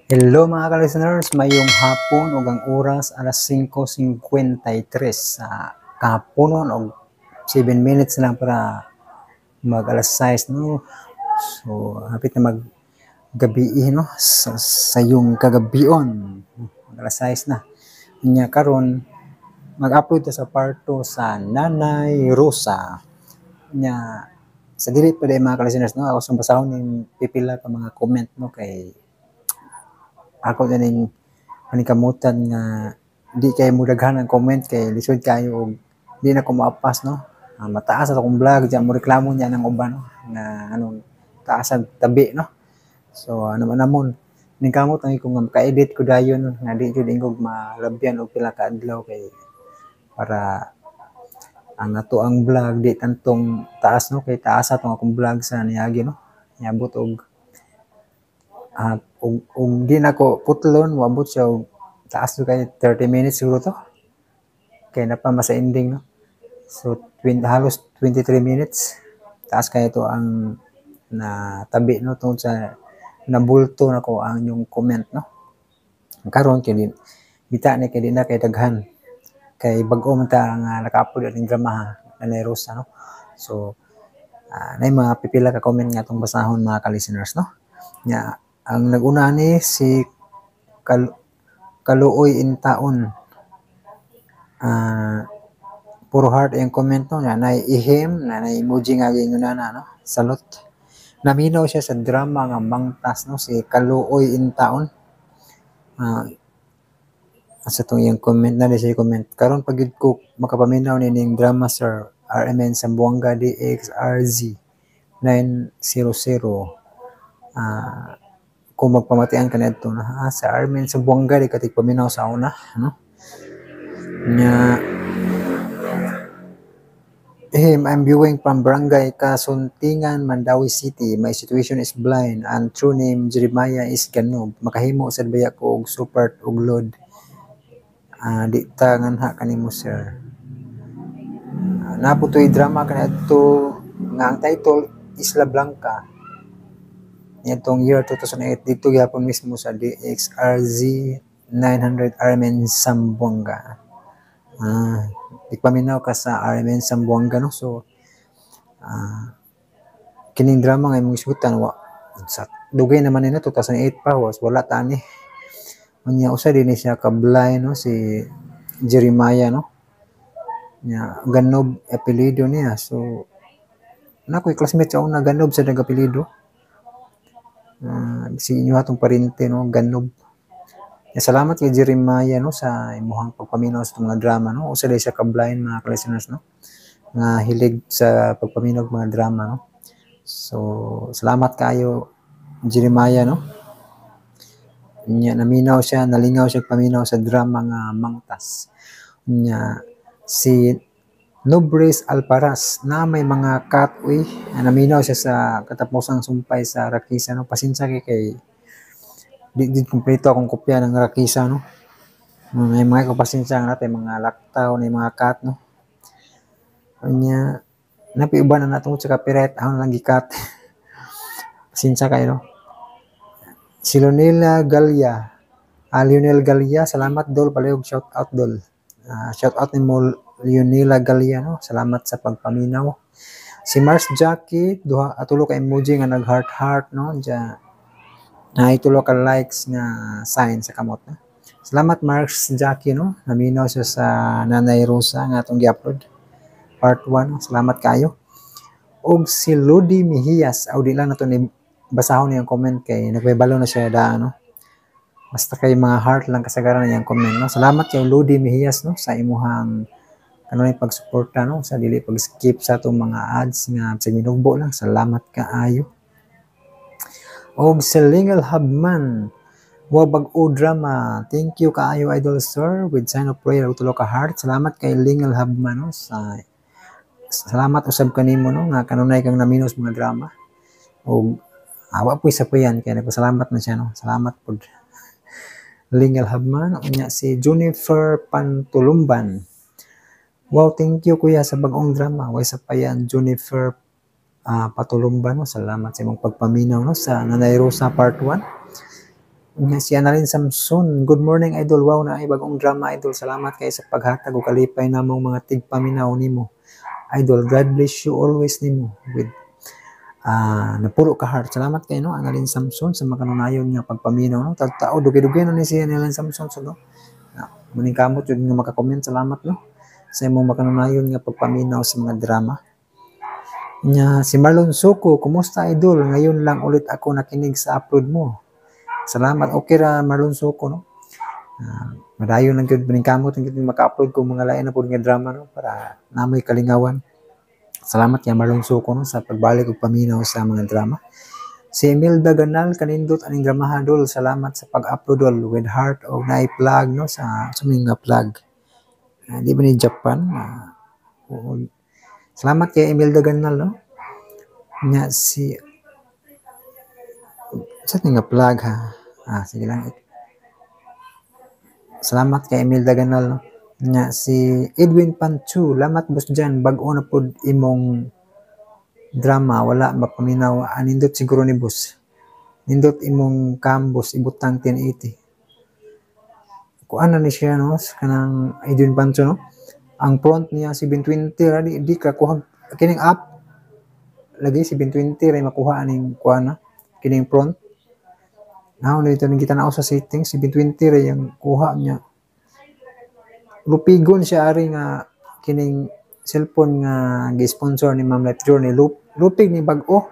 Hello, mga ka-listeners, mayong hapon ug ang oras alas 5:53 sa kahaponon og 7 minutes lang para mag alas 6, no. So hapit na mag gabi, no, sa yung kagabion, mag alas 6 na. Nya karon mag-upload ta sa part 2 sa Nanay Rosa. Nya sa dili pa mga ka-listeners, no, ako sa basahon ning pipila ka mga comment, no, kay ako na ning paningkamutan nga di kay mudaghan ang comment kay lisod kayo og di na ko maapas, no. Mataas sa akong vlog diyan, mo reklamo niya ng uban, no, nga anong taas ang tabi, no. So ano man namon ningkamot ang ko nga maka-edit ko dayon nga di jud ingog malabyan og pila ka adlaw kay para ang ato ang vlog di tantong taas, no, kay taas atong akong vlog sa niagi, no, niabot og di nako putlon, moabot siya og taas kay 30 minutes siguro to kay napa sa ending, no. So 20, halos 23 minutes taas kay ito ang na tabi, no, tungod sa nabulto nako ang inyong comment, no. Karon kay bita ni kay di na kay daghan kay bag-o man ta nga naka-upload aning drama Nanay Rosa, no. So nay mga pipila ka comment nga atong basahon, mga ka-listeners, no. Nya ang naguna ni si Kaluoy Intaon. Puro heart ang comment, no, na nay ihim na nay emoji nga giingon na, no. Salute. Naminaw siya sa drama nga Mangtas, no, si Kaluoy Intaon. Sa tong iyang comment na siya comment karon pag ko makapaminaw ni ning drama, Sir RMN Zamboanga DXRZ 900. Kung magpamatian ka nidto na sa RMN Zamboanga di ka tigpaminaw sa una, no. Nya him, I'm viewing from Barangay Kasuntingan, Mandaue City. My situation is blind and true name Jeremiah is Ganob. Makahimo sad baya ko og support og load? Di ta nganha kanimo, sir. Naputoy drama kanadto nga ang title Isla Blanca. Nitong year 2008 dito gyapon mismo sa DXRZ 900 RMN Zamboanga. Tigpaminaw ka sa RMN Zamboanga, no. So kining drama nga imong isgutan, wa sa dugay naman nila, 2008 pa was wala tani. Unya usa din ni siya ka blind, no, si Jeremiah, no. Nya Ganob apelyido niya. So na ko'y classmate sa una, Ganob sa nag-apelyido. Si inyo atong parente, no, Ganob. Ya, salamat kay Jeremiah, no, sa imuhang pagpaminaw sa mga drama, no. Usa day siya ka blind, mga ka-listeners, no, nga hilig sa pagpaminaw og mga drama, no. So salamat kayo, Jeremiah, no. Nya naminaw siya, nalingaw siya paminaw sa drama nga Mangtas. Nya si Nobres Alparas na may mga cut uy, naminaw siya sa katapusang sumpay sa Rakisa, no. Pasensya kay di di kumpleto akong kopya ng Rakisa, no. May mga kapasensya nga natin mga laktaw na mga cut, no. Unya napiuban na natungod sa copyright ako lang gikat. Pasensya kayo, no. Si Leonela Galia. Lionel Galia, salamat, dol, palihog shout out, dol. Shout out nimo, Leonela Galia, no. Salamat sa pagpaminaw. Si Mars Jackie, duha tulo ka emoji nga nag heart heart, no. Diya na tulo ka likes nga sign sa kamot, no. Salamat, Mars Jackie, no. Naminaw siya sa Nanay Rosa nga atong gi-upload. Part 1, no? Salamat kayo. Og si Lodi Mejias, aw di lang nato ni basahon niyang comment kay nagpabalo na siya daan, no. Basta kay mga heart lang kasagaran niyang comment, no. Salamat kay Lodi Mejias, no, sa imuhang kanunay pagsuporta, no, sa dili pag-skip sa atong mga ads nga sa minugbo lang. Salamat kaayo. Og si Lingal Habman, wa bag-o drama. Thank you kaayo, idol sir, with sign of prayer ug tulo ka heart. Salamat kay Lingal Habman, no, sa salamat usab kanimo, no, nga kanunay kang naminaw sa mga drama. Og awa po isa po yan kaya nagpasalamat na siya, no. Salamat pud, Lingal Habman. Unya si Junifer Pantulumban. Wow, thank you, kuya, sa bagong drama. Way sa pa yan, Junifer Patulumban, no. Salamat sa imong pagpaminaw, no, sa Nanay Rosa part 1. Nga si Annalyn Samson, "Good morning, idol. Wow, naay bagong drama, idol. Salamat kay sa paghatag og kalipay namong mga tigpaminaw nimo. Idol, God bless you always nimo," with napuro ka heart. Salamat kay, no, Annalyn Samson, sa makanunayon nga pagpaminaw, no. Tao dugay-dugay na ni si Annalyn Samson, so, no. Na, muning kamot jud nga maka-comment. Salamat, no, sa imong makanunayon nga pagpaminaw sa mga drama. Nya si Marlon Suko, "Kumusta, idol? Ngayon lang ulit ako nakinig sa upload mo. Salamat." Okay ra, Marlon Suko, no. Madayon lang gyud, kamot lang gyud maka-upload ko mga lain na pud nga drama, no, para namoy kalingawan. Salamat kay Marlon Suko, no, sa pagbalik ug paminaw sa mga drama. Si Imelda Ganal, "Kanindot aning dramaha, dol. Salamat sa pag-upload, dol," with heart og naay flag, no, sa mga flag. Di ba ni Japan? Oo. Salamat kay Imelda Ganal, no. Nya si sa nga flag, ha. Ah, sige lang. Salamat kay Imelda Ganal, no. Nya si Edwin Panchu, "Lamat, boss Jan, bag-o na pod imong drama, wala mapaminaw. Anindot siguro ni boss. Nindot imong cam, boss, ibutang 1080." Kuan na ni siya, no, kanang Edwin Pancho, no. Ang front niya 720 ra, di ka kuha kining app lagi, 720 ra makuha aning kuan na kining front. Now, dito ning kita na sa settings, 720 ra yung kuha niya. Lupigon siya ari nga kining cellphone nga gi-sponsor ni Ma'am Life Journey. Lupig ni bag-o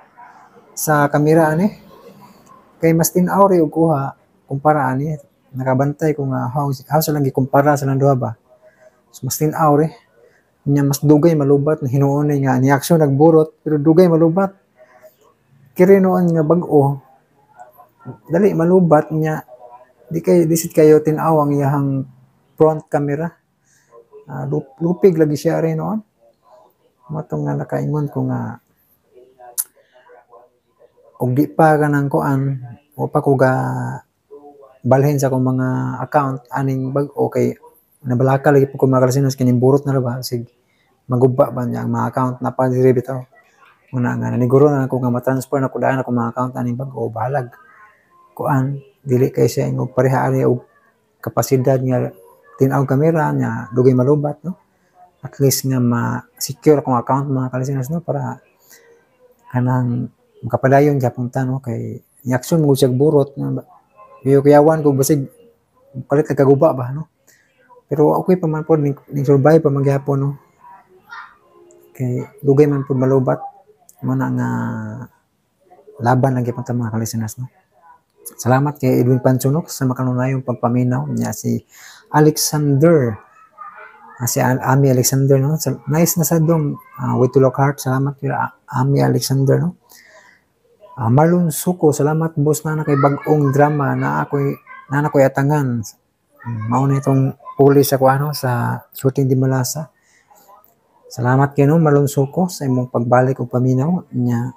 sa kamera ani. Kay mas tin-aw ra og kuha kumpara ani. Nakabantay ko nga how sa lang gikumpara sa lang duha ba. So, mas tin-aw re. Nya mas dugay malubat na hinuon ni nga ni action nagburot pero dugay malubat. Kiri noon nga bag-o, dali malubat niya, di kay disit kayo tin-aw ang iyahang front camera. Lupig lagi siya rin noon. Mao nga nakaingon ko nga og di pa kanang kuan o pa ko ga balhin sa akong mga account aning bag-o kay nabalaka lagi po ko, mga kalisteners, kining burot na ra ba, sig maguba ba niya ang mga account na pa diri bitaw. Una nga naniguro na ako nga ma-transfer na ko dayon akong mga account aning bag-o, bahalag kuan, dili kay siya ingog pareha ani og kapasidad nga tin-aw kamera niya, dugay malubat, no. At least nga ma-secure akong account, mga kalisteners, no, para kanang makapadayon gyapon ta, no, kay ni-action mo siya burot nga kuyawan ko, basig palit nagkaguba ba, no. Pero okay pa man pod ning survive pa man gyapon, no, kay dugay man pod malubat. Mo na nga laban lang gyapon ta, mga kalisteners, no. Salamat kay Edwin Panchunok sa makanunayong pagpaminaw niya. Si Alexander, si Ami Alexander, no. Nice na sa dong, with to look heart. Salamat kay Ami Alexander, no. Marlon Suko, "Salamat, boss, na kay bag-ong drama na ako'y na ako'y atangan." Mao na itong puli sa kuano sa shooting di malasa. Salamat kay, no, Marlon Suko sa imong pagbalik og paminaw niya.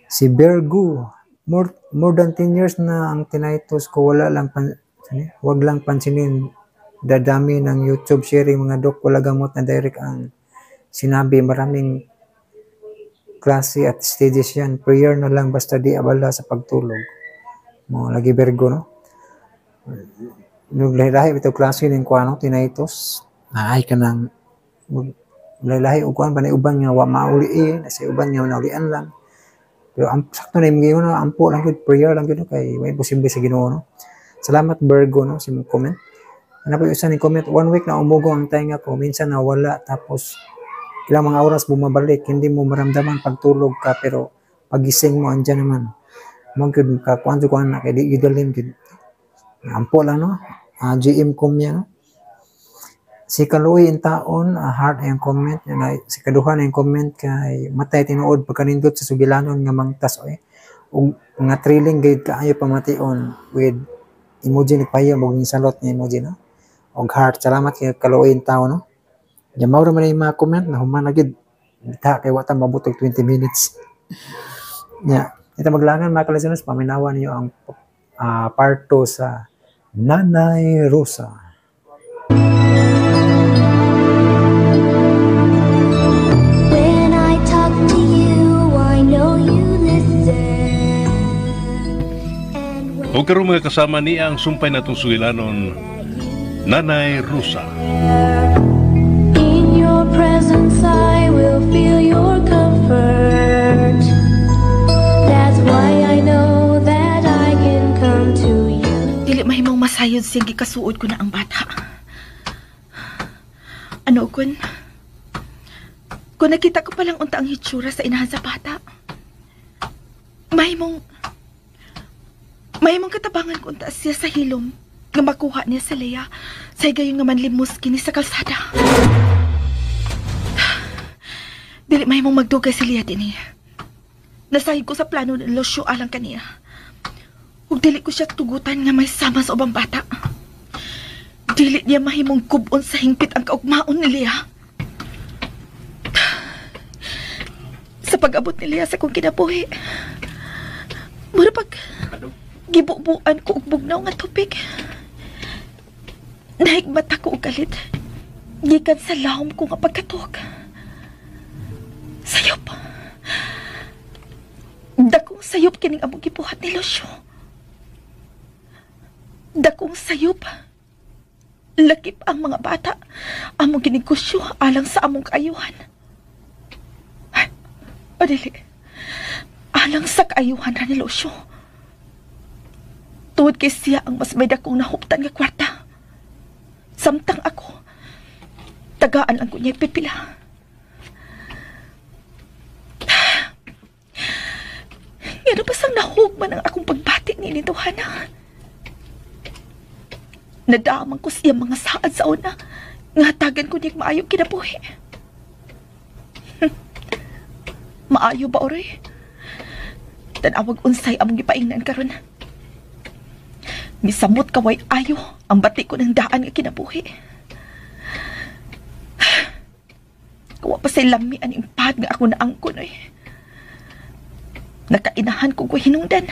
Si Bergo, "More than 10 years na ang tinnitus ko, wala lang pan, wag lang pansinin dadami ng YouTube sharing mga dok, wala gamot na direct ang sinabi, maraming klase at stages yan, prayer na lang basta di abala sa pagtulog." Mo lagi, Bergo, no. Naglahi-lahi ito klase ning kuano tinnitus, naay kanang lahi og kuan ba na, uban nga wa mauli eh, nasa uban nga naulian lang. Pero ang sakto na imong giingon, no, ampo lang gyud, prayer lang gyud, no, kay way posible sa Ginoo, no. Salamat, Virgo, no, sa imong comment. Ano po yung isa ni comment, "One week na umugong ang tainga ko, minsan nawala tapos ilang mga oras bumabalik, hindi mo maramdaman pagtulog ka pero pagising mo andyan naman." Mo gyud ka kuan kuan na kay di gyud dalim gyud. Ampo lang, no. GM Kumya, no. Si Kaluoy in taon, heart ang comment na si kaduha na yung comment kay matay tinuod pagkanindot sa sugilanon nga mangtas oy. Ug nga thrilling gayud kaayo pamation, with emoji nagpahiya og salot nga emoji, no. Og heart. Salamat kay Kaluoy in taon, no. Ya mao ra man yung mga comment na human na gid. Bita kay wa ta mabot og 20 minutes. Nya, ito maglangan, mga kalisteners, paminawan niyo ang part 2 sa Nanay Rosa. When I talk to you, I know you listen. And when O karon mga kasama niya ang sumpay natong sugilanon, Nanay Rosa. In your presence I will feel your comfort. That's why I know that I can come to you. Dili mahimong masayod siyang gikasuod ko na ang bata. Ano kun? Kung nakita ko palang unta ang hitsura sa inahan sa bata, mahimong katabangan ko unta siya sa hilom nga makuha niya sa Leia sa higayon nga manlimos kini sa kalsada. Dili mahimong magdugay si Leia dinhi. Nasayod ko sa plano ni Lucio alang kaniya. Ug dili ko siya tugutan nga may sama sa ubang bata. Dili niya mahimong gub-on sa hingpit ang kaugmaon ni Leia. Sa pag-abot ni Leia sa kong kinabuhi, mura pag gibubuan ko og bugnaw nga tubig. Nahigmat ako og galit. Gikan sa lahom ko nga pagkatuog. Sayop. Dakong sayop kining among gibuhat ni Lucio. Dakong sayop. Lakip ang mga bata. Among ginegosyo alang sa among kaayuhan. Ay, o dili. Alang sa kaayuhan ra ni Lucio. Tuod kay siya ang mas may dakong nahuptan nga kwarta. Samtang ako, tagaan ang kunya'y pipila. Ngano basang nahugman ang akong pagbati ni Tuhana. Nadamang ko siya mga saad sa una, nga hatagan ko niyang maayo kinabuhi. Maayo ba, oray? Tanawag unsay among gipaingnan karon. Misamot kaway ayo ang bati ko ng daan nga kinabuhi. Kawa pa say lami ang impad nga ako naangkon oy. Nakainahan ko hinungdan.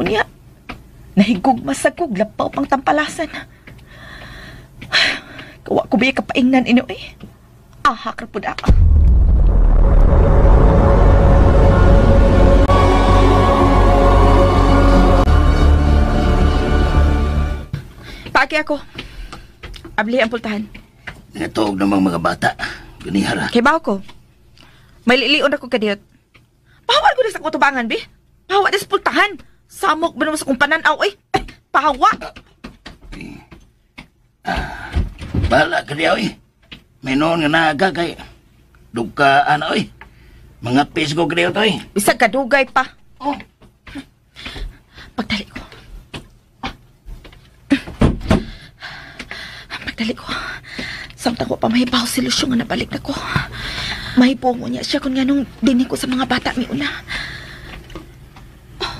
Unya, nahigog masagog lapaw pang tampalasan. Kawa ko ba kapaingnan ino eh. Ahak ra pud ako. Paaki ako. Abli ang pultahan. Natuog namang mga bata. Ganihara. Kay bawo ko. May lilion ako kadiyot. Pahawa ko na sa kutubangan, bi. Pahawa na sa pultahan. Samok ba naman sa kong pananaw, eh. Ay, pahawa. Bahala ka diyaw, eh. May noon nga naaga kay dugka, ano, eh. Mga pis ko kadiyo to, eh. Bisag kadugay pa. Oh. Pagdali ko. Pagdali ko. Samtang ko pa mahibaw si Lucio nga nabalik na ko. Mahipungo niya siya kung nga nung dinig ko sa mga bata mi una. Oh,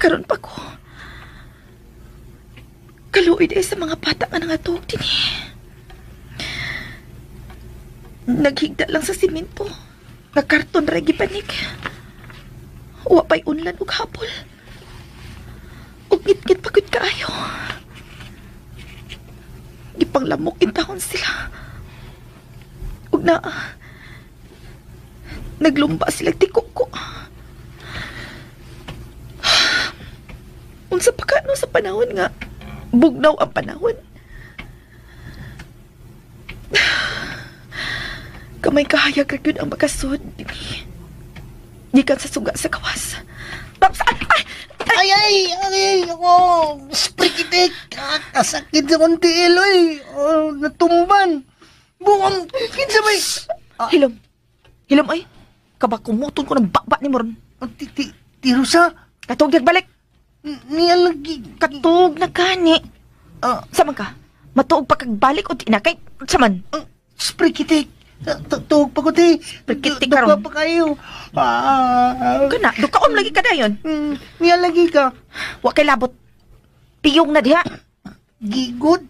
karon pa ko. Kaluoy day sa mga bata nga nangatuog din eh. Naghigda lang sa simento. Nga karton ra gipanik. Wa pa'y unlan ug hapol. Ug ngit-ngit pa gud kaayo. Gipanglamok intahon sila. Ug na naglumba sila tikuko. Unsa pa kano sa panahon nga bugnaw ang panahon. Kamay kahayag ra gyud ang makasud dinhi. Gikan sa suga sa kawas. Paps, ay, ay, Ay, ay, ako, sprikitik, kasakit sa kong tiil, oy. Oh, natumban. Bukang, kinsa may... Hilom. Hilom, ay. Kabakumuton ko ng baba ni Moron. Tirusa? Katog nagbalik. Niya lagi. Katog na gani. Saman ka? Matuog pa kagbalik o di na kay... Saman? Sprikitik. Tuog pa ko, ti. Sprikitik Duka karon. pa kayo. Kana, dukaon lagi ka dayon. Niya lagi ka. Wa kay labot. Piyong na diha. Gigod.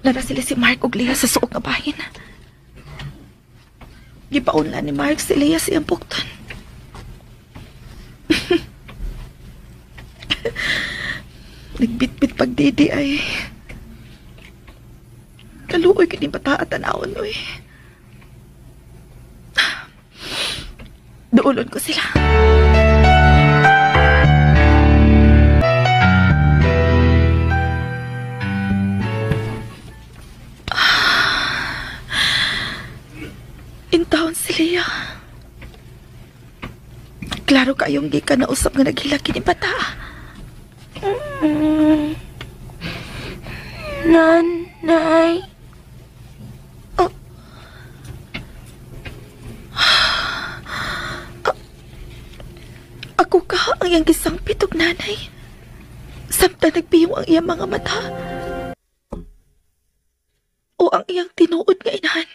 Nara sila si Mark ug Leah sa suok nga bahin. Gipaunla ni Mark si Leah sa iyang bukton. Nagbitbit pagdidi ay. Kaluoy kini bata at tanawon oy. Duulon ko sila. Intawon si Leah. Klaro kayong di ka nausap nga naghilaki ni bata. Nanay. Oh. Ako ka ang iyang gisangpit og nanay. Samtang nagpiyong ang iyang mga mata. O ang iyang tinuod nga inahan.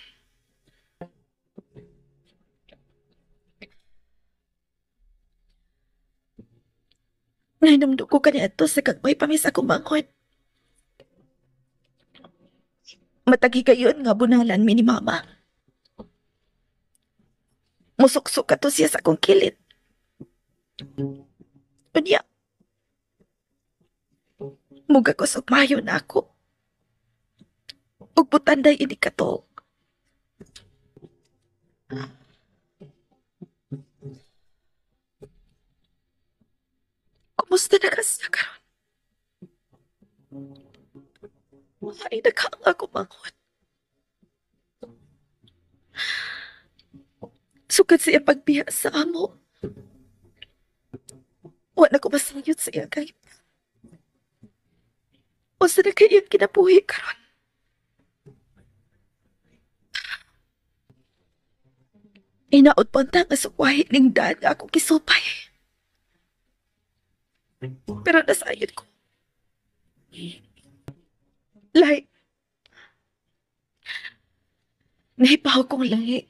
Nahinumdum ko kaniadto sa kagmay pamis akong manghod. Matagi kayon nga bunalan mi ni mama. Musuksok ka to siya sa akong kilid. Unya, muga ko sa mayo na ako. Ug butanday ini katok. Kumusta na ka siya karon? Ay, nakaang ako manghod. Sukad siya pagbiya sa amo. Wala ko masayod sa iya kay. O sa na kay iyang kinabuhi karon. Inaot pa nga sukwahi ning daan nga ako kisupay. Pero nasayod ko. Lahi. Nahipaw kong lahi.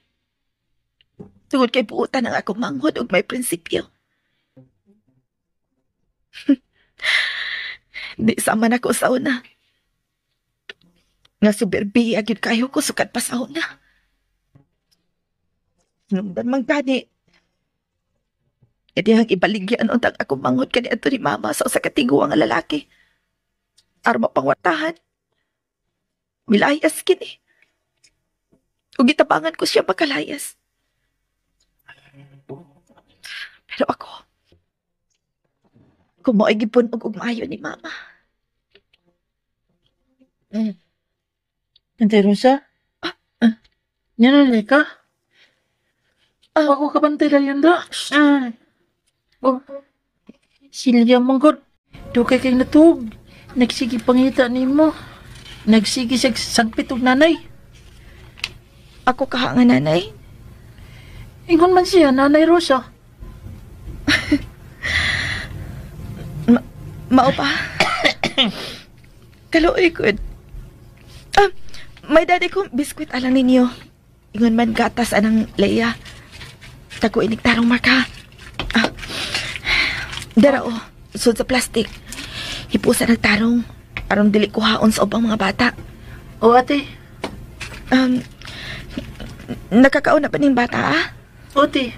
Tungod kay buotan ang akong manghod ug may prinsipyo. Di sama na ko sa una. Nga suberbiya gyud kayo ko sukad pa sa una. Nungdan man gani. Edi ang ibaligyan untang akong manghod kani adto ni mama sa usa ka tiguang nga lalaki. Aron mapangwartahan. Milayas kini. Ug gitabangan ko siya makalayas. Pero ako, kung mo'y gipun-og og maayo ni mama. Antay, Rosa? Ah. Yan na ka? Ah. Ako ka bantay dayon da. Ah. Oh. Silya manggod. Dugay kay natug. Nagsige pangita nimo. Nagsige sa sangpit og nanay. Ako kaha nga nanay. Ingon man siya, Nanay Rosa. Mao pa. Kaluoy gud. Ah, may daddy kong biskwit alang ninyo. Ingon man gatas anang Leia. Tago inig tarong maka. Ah, dara o, sud sa plastic. Hipusa nagtarong. Aron dili kuhaon sa ubang mga bata. O ate, Nakakaon na ba ning bata ah? o ate.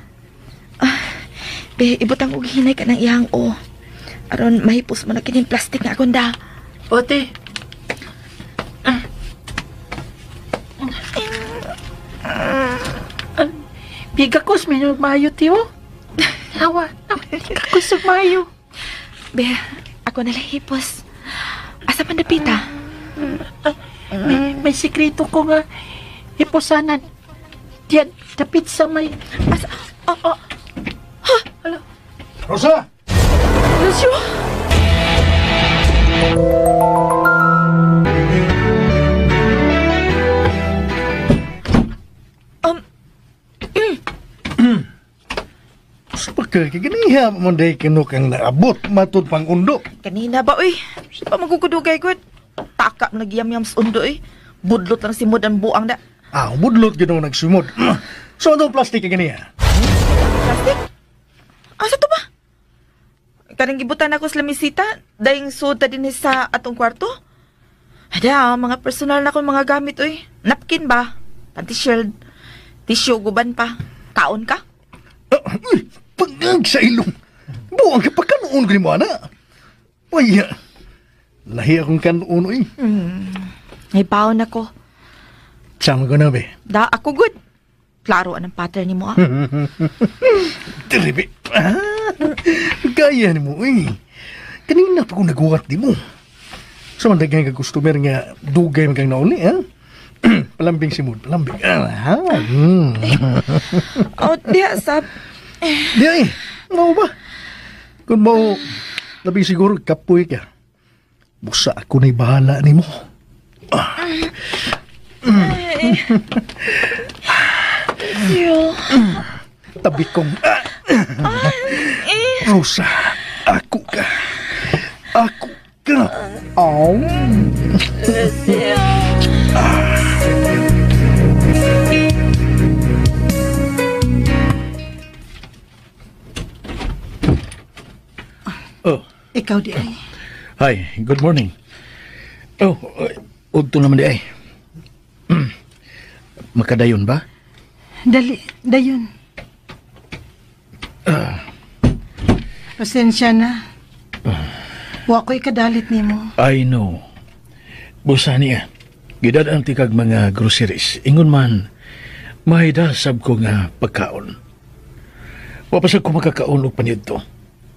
Be, ibutang og hinay ka ng iyang o. Aron mahipos mo na kining plastic nga akong da. O ate. Ah. Ah, Bigakos, may maayo tiyo. Awa, bigakos og maayo. Be, ako na lang hipos. Asa man dapita? May sikreto ko nga hiposanan. Diyan, dapit sa may... Asa? Oh, oh. Hala, Rosa! Lucio! Sa pagkaganiha mo day kinu kang naabot matud pang undo. Kanina ba, uy? Siya pa magugudugay, good. Taka mo nagyam-yam sa undo, uy. Budlot lang si Mod ang buang na. Ah, budlot gino nagsumod. So ano plastic ganiha? Plastic? Asa to ba? Kanang gibutan ako sa lamisita, dahil suda din sa atong kwarto. Ada, mga personal na akong mga gamit, uy. Napkin ba? Panty shield. Tissue, guban pa. Kaon ka? Ah, uy, pagag sa ilong. Buang ka pa kanuon ko ni mo, ana. Uy, lahi akong kanuon, uy. May baon ako. Sama ko na, be. Da, ako good. Klaro anang pattern nimo ah. Diribi. Gaya ni mo eh. Kanina pa ko naguwat di mo. Sa man daghan ka customer nga dugay man kang nauli, ha? Palambing si Mood, palambing. Ah, Oh, diha sab. Di ay, mao ba? Kung mo, labi siguro kapoy ka. Busa ako na'y bahala ni mo. Yo. Tabi kong... Rosa, ako ka. Ako ka. Oh. Oh, Ikaw di ay. hi, good morning. Oh, udto naman di ay. Makadayon ba? Dali, dayon. Pasensya na. Wa ko'y kadalit nimo. I know. Busa niya. Gidad-an ti kag mga groceries. Ingon man, mahida sab ko nga pagkaon. Wa pa sad ko makakaon og panidto.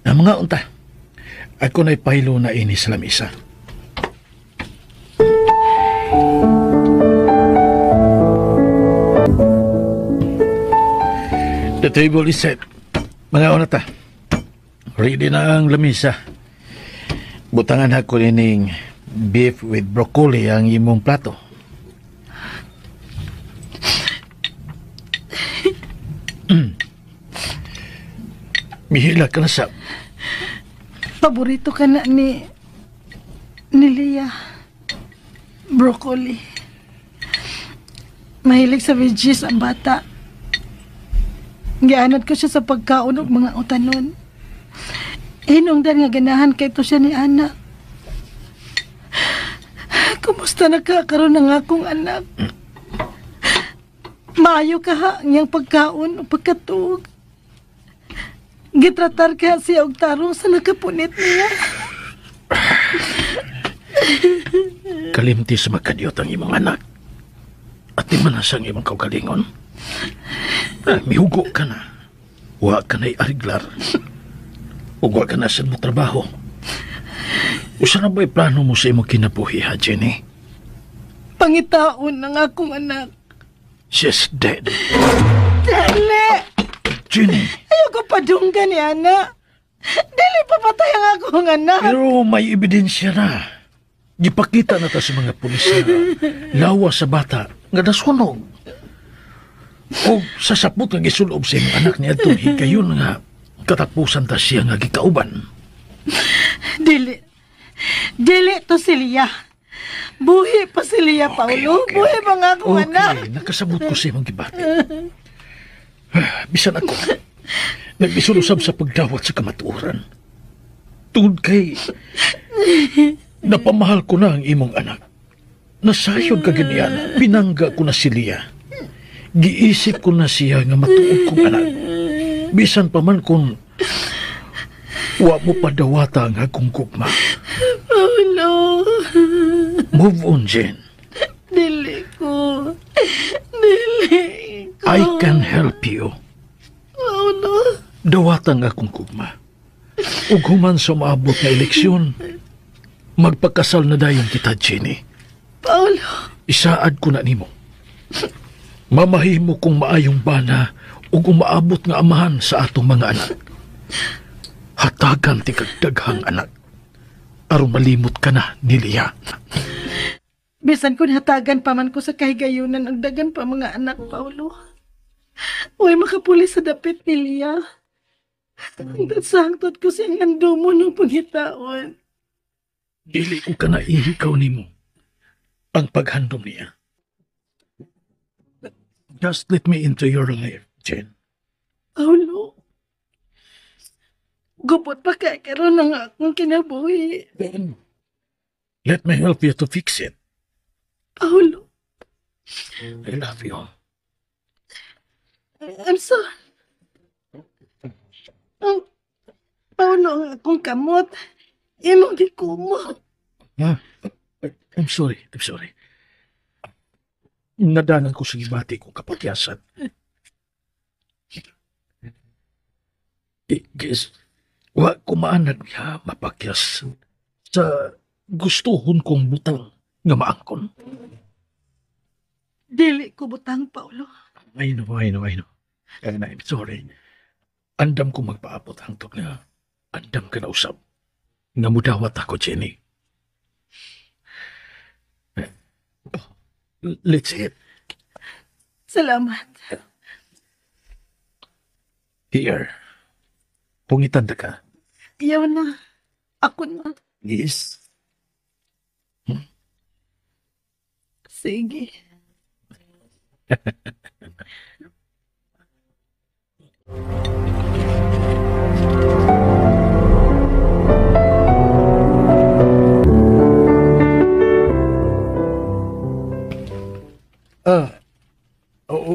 Na mga unta. Ako na'y paylo na ini sa lamisa. The table is set. Mga una ta. Ready na ang lamisa. Butangan ako ining beef with broccoli ang imong plato. Mihila ka na sa... Paborito ka na ni Leah. Broccoli. Mahilig sa veggies ang bata. Gianad ko siya sa pagkaon og mga utanon. Hinungdan nga ganahan kay to siya ni Ana. Kumusta na ka karon ang akong anak? Maayo ka ha ang iyang pagkaon o pagkatuog. Gitratar ka siya og tarong sa nakapunit niya. Kalimti sa magkadiyot ang imong anak. At di man ang imong kaugalingon. Mihugo ka na. Wa ka na'y ariglar. Ug wa ka na sa mo trabaho. Usa na ba'y plano mo sa imong kinabuhi, ha, Jenny? Pangitaon ang akong anak. She's dead. Dali! Jenny! Ayoko padunggan ni Ana. Dili pa patay ang akong anak. Pero may ebidensya na. Gipakita na ta sa mga pulis na lawa sa bata nga nasunog. O sa sapot nga gisulob sa imong anak niya itong higayon nga katapusan ta siya nga gikauban. Dili. Dili to si Lia. Buhi pa si Lia, Paulo. Okay, Buhi pa nga akong anak. Okay, nakasabot ko sa imong gibati. Bisan ako, nagbisul-usab sa pagdawat sa kamatuoran. Tungod kay, napamahal ko na ang imong anak. Nasayod ka ganyan, pinangga ko na si Lia. Giisip ko na siya nga matuod kong anak. Bisan pa man kung wa mo padawata ang akong gugma. Paulo. Move on, Jen. Dili ko. Dili ko. I can help you. Paulo. Dawata ang akong gugma. Ug human sa maabot nga eleksyon, magpakasal na dayon kita, Jenny. Paulo. Isaad ko na nimo. Mamahimo kong maayong bana ug umaabot nga amahan sa atong mga anak. Hatagan ti kag daghang anak. Aron malimot ka na ni Lia. Bisan kun hatagan pa man ko sa kahigayunan ang dagan pa mga anak, Paulo. Uy, makapuli sa dapit ni Lia. Hangtod sa hangtod ko siyang handumo ng pangitaon. Dili ko ka na ihikaw nimo ang paghandom niya. Just let me into your life, Jen. Paulo, gubot pa kay karon ang akong kinabuhi. Then, let me help you to fix it. Paulo, I love you. I'm sorry. Ang Paulo, ang akong kamot. Imong gikumot. Ha? I'm sorry. I'm sorry. Nadangan ko sa gibati kong kapatyasan. Guess, wa ko maanad nga mapakyas sa gustuhon kong butang nga maangkon. Dili ko butang, Paulo. I know. And I'm sorry. Andam ko magpaabot hangtod nga andam ka na usab. Nga mudawat ako, Jenny. Let's eat. Salamat. Here. Pungitan na ka. Iyaw na. Ako na. Please. Sige.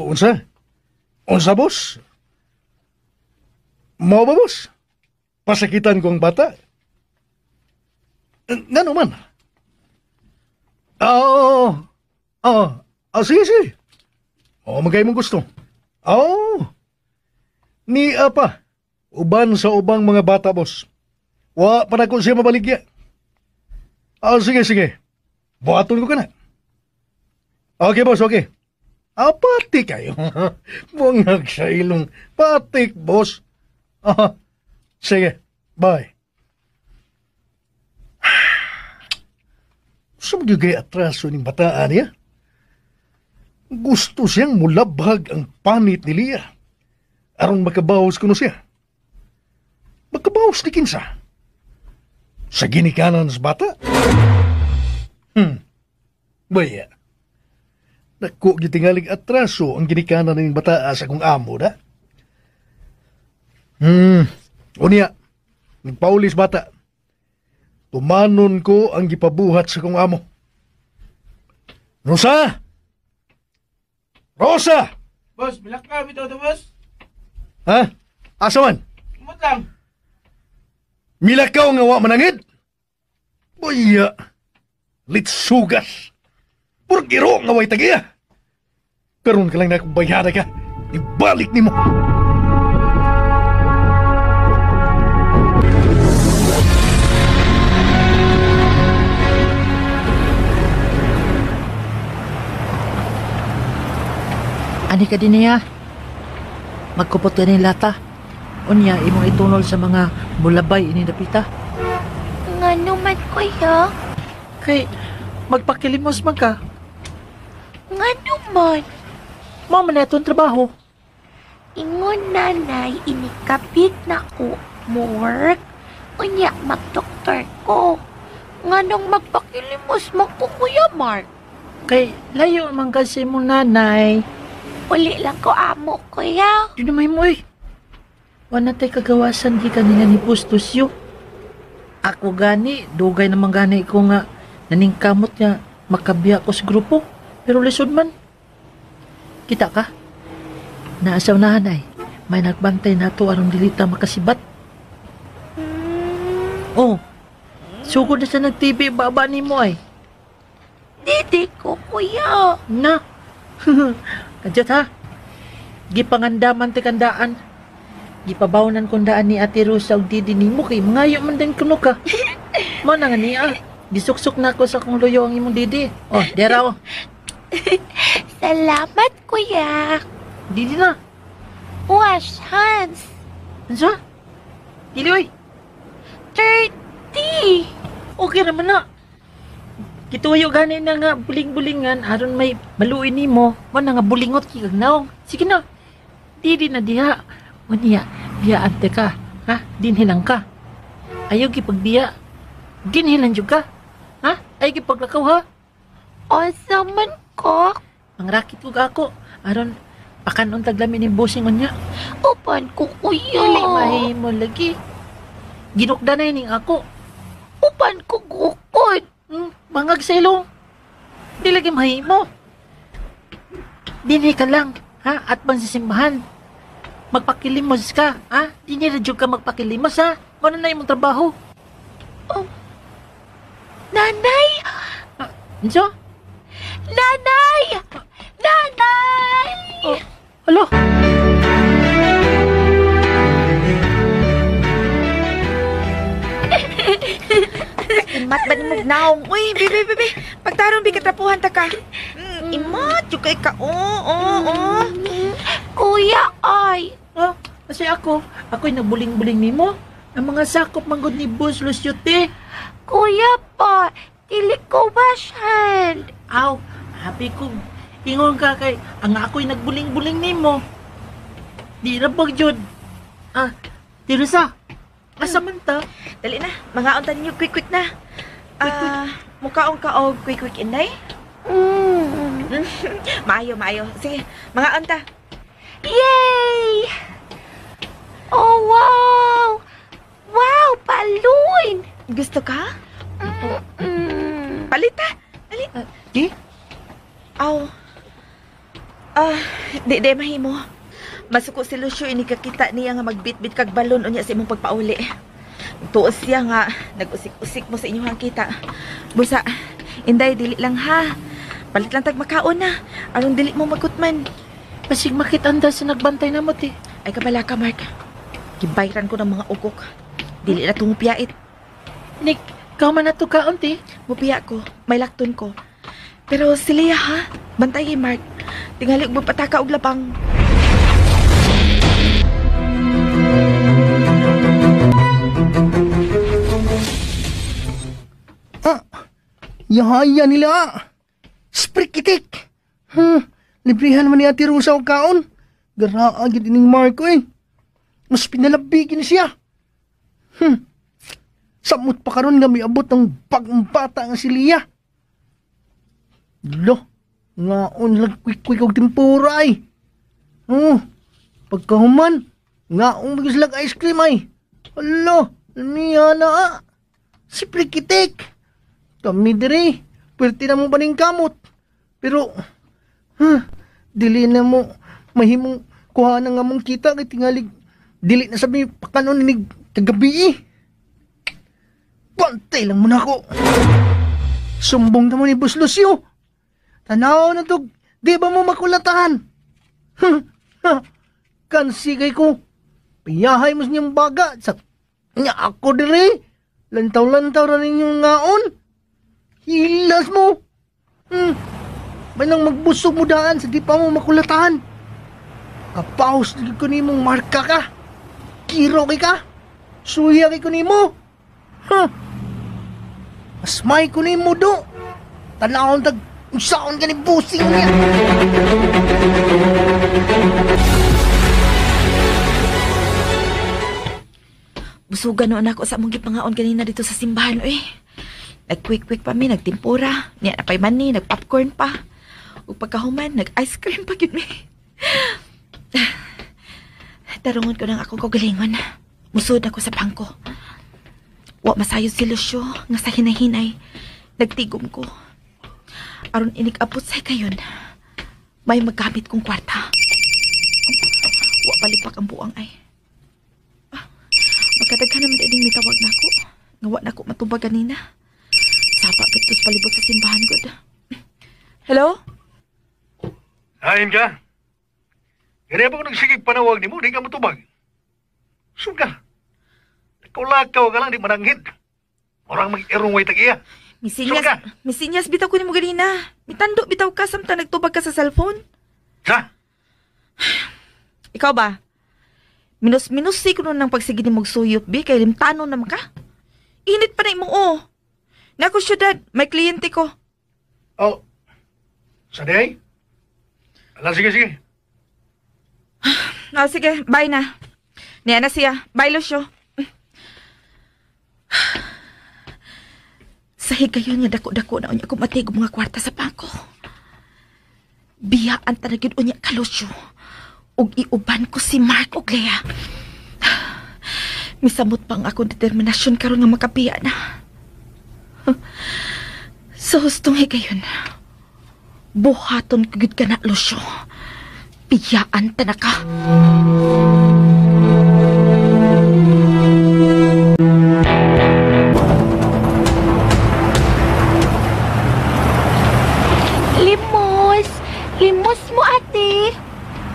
Unsa? Unsa, boss? Mao ba, boss? Pasakitan ko ang bata? Ngano man? Oo. Sige, sige. Oo, magkay mong gusto. Oo. Ni apa. Uban sa ubang mga bata, boss. Wa pa na ko siya mabaligya. Sige, sige. Buhaton ko ka na. Okay, boss, okay. Patik kayo. Bungag sa ilong. Patik, boss. Sige, bye. Sumugay atraso ng bataan niya. Gusto siyang mulabhag ang panit ni Lia. Aron makabawas kuno siya. Makabawas ni kinsa. Sa ginikanan sa bata? Baya. Naku, gitingalig atraso ang ginikanan ng bata sa akong amo, da? Unya, nagpaulis bata. Tumanon ko ang gipabuhat sa akong amo. Rosa! Rosa! Boss, bilak ka. Bitaw to, boss. Ha? Asa man? Umot lang. Milakaw nga wa manangid? Buya! Litsugas! Purgiro nga way tagiya! Karon ka lang na akong bayada ka. Ibalik ni mo! Ani ka din niya? Magkupot ka ni lata. Unya, imong itunol sa mga mulabay ini dapita. Ngano man, kuya? Kay, magpakilimos man ka. Ngano man? Mao man na itong trabaho. Ingon nanay, inikapit na ko mo work. Unya, magdoktor ko. Nganong magpakilimos man ko, Kuya Mark? Kay, layo man kasi mo nanay. Uli lang ko amo, kuya. Di naman mo eh. Wala tayo kagawasan di kanina ni Bustusyo. Ako gani, dugay naman gani ko nga naningkamot nga makabiya ko sa grupo. Pero lisod man. Kita ka? Naasaw na hanay. May nagbantay na to aron dilita makasibat. Oh, sugod na sa nag-TV, baba ni mo ay. Didi ko, kuya. Na. Kadyot ha. Gipangandaman ti kandaan. Gipabawnan kong daan ni Ate Rosa og didi nimo kay mangayo man din kuno ka. Mo na nga niya. Gisuksok na ako sa akong luyo ang imong didi. Oh, dera oh. Salamat, kuya. Didi na. Wash hands. Ano? Dili oy. 30. Okay naman na. Kituyo gani na nga buling-bulingan aron may maluin nimo. Mo na nga bulingot kay kag naong. Sige na. Didi na diha. Unya, biya ante ka. Ha? Dinhilang ka. Ayaw gipagbiya. Dinhilan jud ka. Ha? Ayaw gipaglakaw ha? Asa man ko? Mangrakit ko ako. Aron pakanon taglami ni bossing unya. Upan ko, kuya. Dili mahimo lagi. Ginukda na ining ako. Upan ko gukod. Bangag sa ilong. Di lagi mahimo. Dinhi ka lang, ha? At bang sa simbahan. Magpakilimos ka, ha? Dinhi ra jud ka magpakilimos, ha? Mao na imong trabaho. Oh. Nanay! Unsa? Nanay! Nanay! Oh, alo? Naong. Uy, bibi, bibi. Pagtaron, bi, katrapuhan ta ka. Ima, tsukay ka. Oo. Kuya, ay. Oh, kasi ako'y nagbuling-buling nimo. Ang mga sakop manggod ni Boss Lucio, te. Kuya pa, dili ko wash hand. Aw, happy ko. Ingon ka kay, ang ako'y nagbuling-buling nimo. Di ra bag jud. Ah, Tirusa, asa man ta? Dali na, mga unta ninyo, quick-quick na. Mukaong ka og quick-quick, Inday? Maayo, maayo. Sige, mga unta. Yay! Oh, wow! Wow, balloon! Gusto ka? Palit ta! Palit! Di? Aw. Di mahimo. Masuko si Lucio, inikakita niya nga magbitbit kag balon unya sa imong pagpauli. Tuos siya nga, nag-usik-usik mo sa inyong kita. Busa, Inday, dili lang ha. Palit lang tag makaon na. Aron dili mo magkutman. Basig makitanda sa nagbantay na mo, te. Ay, kabala ka, Mark. Gibayran ko ng mga ugok. Dili na tungupiyait. Nick, ikaw man na to kaon, te. Mupiya ko, may lakton ko. Pero si Leah, ha? Bantay, Mark. Tingali og magpataka og labang. Ah, yahaya nila. Sprikitik. Librihan man ni Ate Rosa og kaon. Garaa gid ining Marco eh. Mas pinalabigin siya. Samot pa karon nga miabot ang bagong bata nga si Leah. Lo, ngaon lang quick-quick og tempura ay. Oh, pagkahuman, ngaon mag silang ice cream ay. Alo, niya na. Si Prikitik. Kami dire, pwerte na mo ba ning kamot. Pero, dili na mo mahimong kuha na nga mong kita kay tingalig dili na sabi pakanon ni kagabi eh. Bantay lang mo na ako. Sumbong na mo ni Boss Lucio. Tanaw na to, di ba mo makulatahan? Kansi kay ko. Piyahay mo niyang baga. Sa nya ako dire. Lantaw-lantaw ra ninyong ngaon. Hilas mo. Manang magbusog mo daan sa di pa mo makulatahan. Kapaus na ko nimong marka ka. Kiro kay ka. Suya kay ko nimo. Mas may ko nimo do. Tanawon tag unsaon ka ni busing niya. Busugan noon ako sa among gipangaon kanina dito sa simbahan, eh. Nag-quick-quick pa mi, nagtimpura, niya napay mani, nag-popcorn pa. Ug pagkahuman, nag-ice cream pa gyud mi. Tarungon ko nang akong kaugalingon. Musod ako sa bangko. Wa masayod si Lucio nga sa hinahinay. Nagtigom ko. Aron inig-abot sa kayon, may maggamit kong kwarta. Wa palipak ang buang ay. Magkadaghan naman ining mitawag nako. Nga wa nako matubag kanina. Sapa kitos palibot sa simbahan gud. Hello? Ayun ka. Gani pa ko nagsigig panawag nimo, di ka matubag. Suga. Nakaulakaw ka lang, di mananghid. Murang mag-irong way tag-iya. Misinyas, misinyas bitaw ko nimo ganina. Mitando bitaw ka samtang nagtubag ka sa cellphone. Sa? Ikaw ba? Minus-minus si ko nun ng pagsige ni magsuyop, bi, kay limtano naman ka. Init pa na imong o. Nako, syudad, may kliyente ko. Oh, sa day? Ala, sige, sige. Oh, sige, bye na. Niya na siya. Bye, Lucio. Sa higayon nga dako-dako na unya kumatig mga kwarta sa bangko. Biyaan tanagin unya ka, Lucio. Ug iuban ko si Mark og Lea. Misamot pang akong determinasyon karon nga makabiya na. Sa hustong higayon, buhaton ko gyud ka na, Lucio. Biyaan ta na ka. Limos! Limos mo, ate!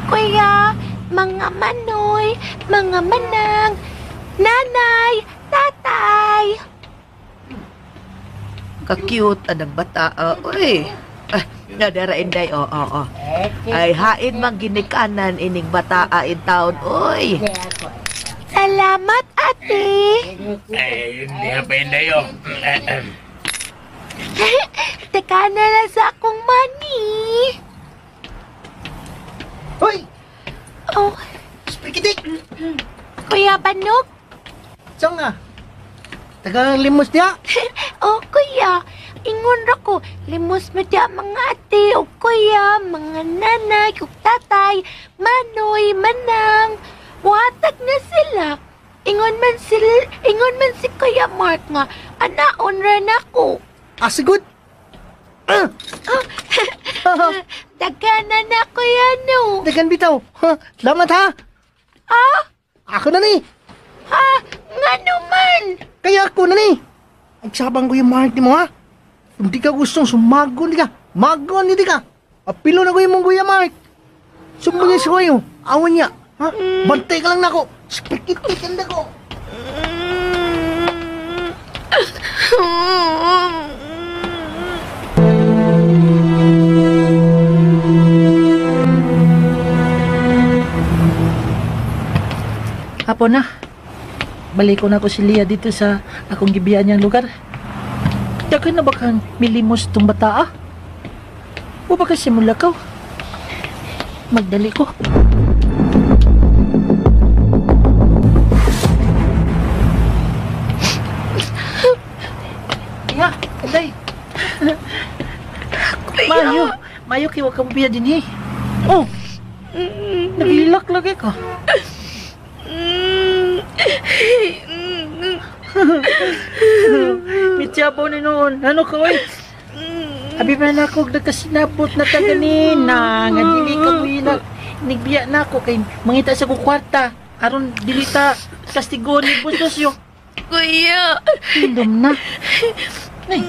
Kuya, mga manoy, mga manang, nanay, tatay! Ka-cute anang bata. Uy. Ay, nadara inday. Oo, oo. Ay, hain mang ginikanan ining bataa in town. Uy. Salamat, ate. Ay, hindi na pa inday, oh. Teka na lang sa akong money. Hoy! Oh. Spikitik! Kuya Banog? Saan nga? Taga-limos niya? Oh, kuya. Ingon ra ko, limos mo diya mga ate o kuya, mga nanay o tatay, manoy, manang. Watag na sila. Ingon man si Kuya Mark nga, anaon ra nako. Ah, sigud. Daghan na kuya no. Daghan bitaw. Salamat ha. Ah? Ako na ni. Ha? Ngano man? Kaya ako na ni. Agsabang ko yung Mark ni mo ha. Kung di ka gustong sumagon di ka. Magon di ka. Apilo na ko yung mong Kuya Mark. Sumbong niya sa kayo. Awan niya. Ha? Bantay ka lang nako. Spikitik ang ko. Hapon na. Balik ko na ako si Lia dito sa akong gibiyan niyang lugar. Daghan na ba kang milimos tong bata, ah? O baka simula ka? Magdali ko. Ya, day. Mayo, mayo kay wa ka mobiya dinhi. Oh. Naglilak lagi ka. Mityabaw ni noon. Ano ka, oy? Abi man ako nagkasinabot na ta ganina. Nga dili ka buhilak. Nigbiya na ako kay mangita sa kong kwarta. Aron dili ta kastigon ni Boss yo. Kuya. Hindom na. Ay,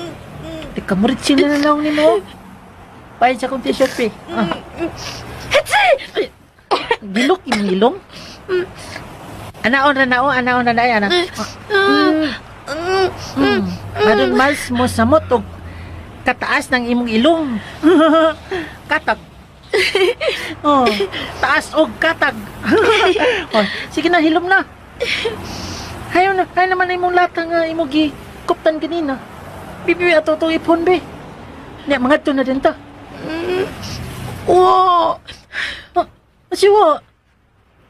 nagkamurit sila na lang ni mo. Pahin sa akong t-shirt, pe. Ah. Gilok yung ilong. Anaon na nao, anaon na na, ana. Aron mas mo samot og kataas ng imong ilong. Katag. Oh, taas og katag. Oh, sige na, hilom na. Hayo na, hayo naman imong lata nga imong gi kuptan kanina. Bibi ato tong ipon be. Nya mangadto na din ta. Wo. Siwa.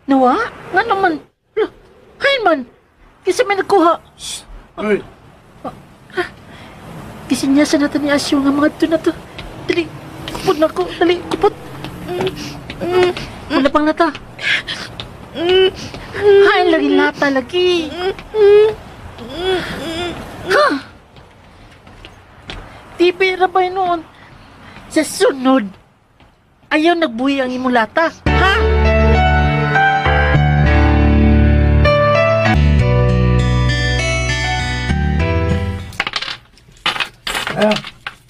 Nawa? Nga naman. Hay man. Kasi may nagkuha. Uy. Kasi niya sa natin ni Asyo nga mga ito na to. Dali. Kupot na ko. Dali. Kupot. Wala pang nata. Hay lagi lata lagi. Ha? Tibi rabay noon. Sa sunod, ayaw nagbuhi ang imong lata. Ha?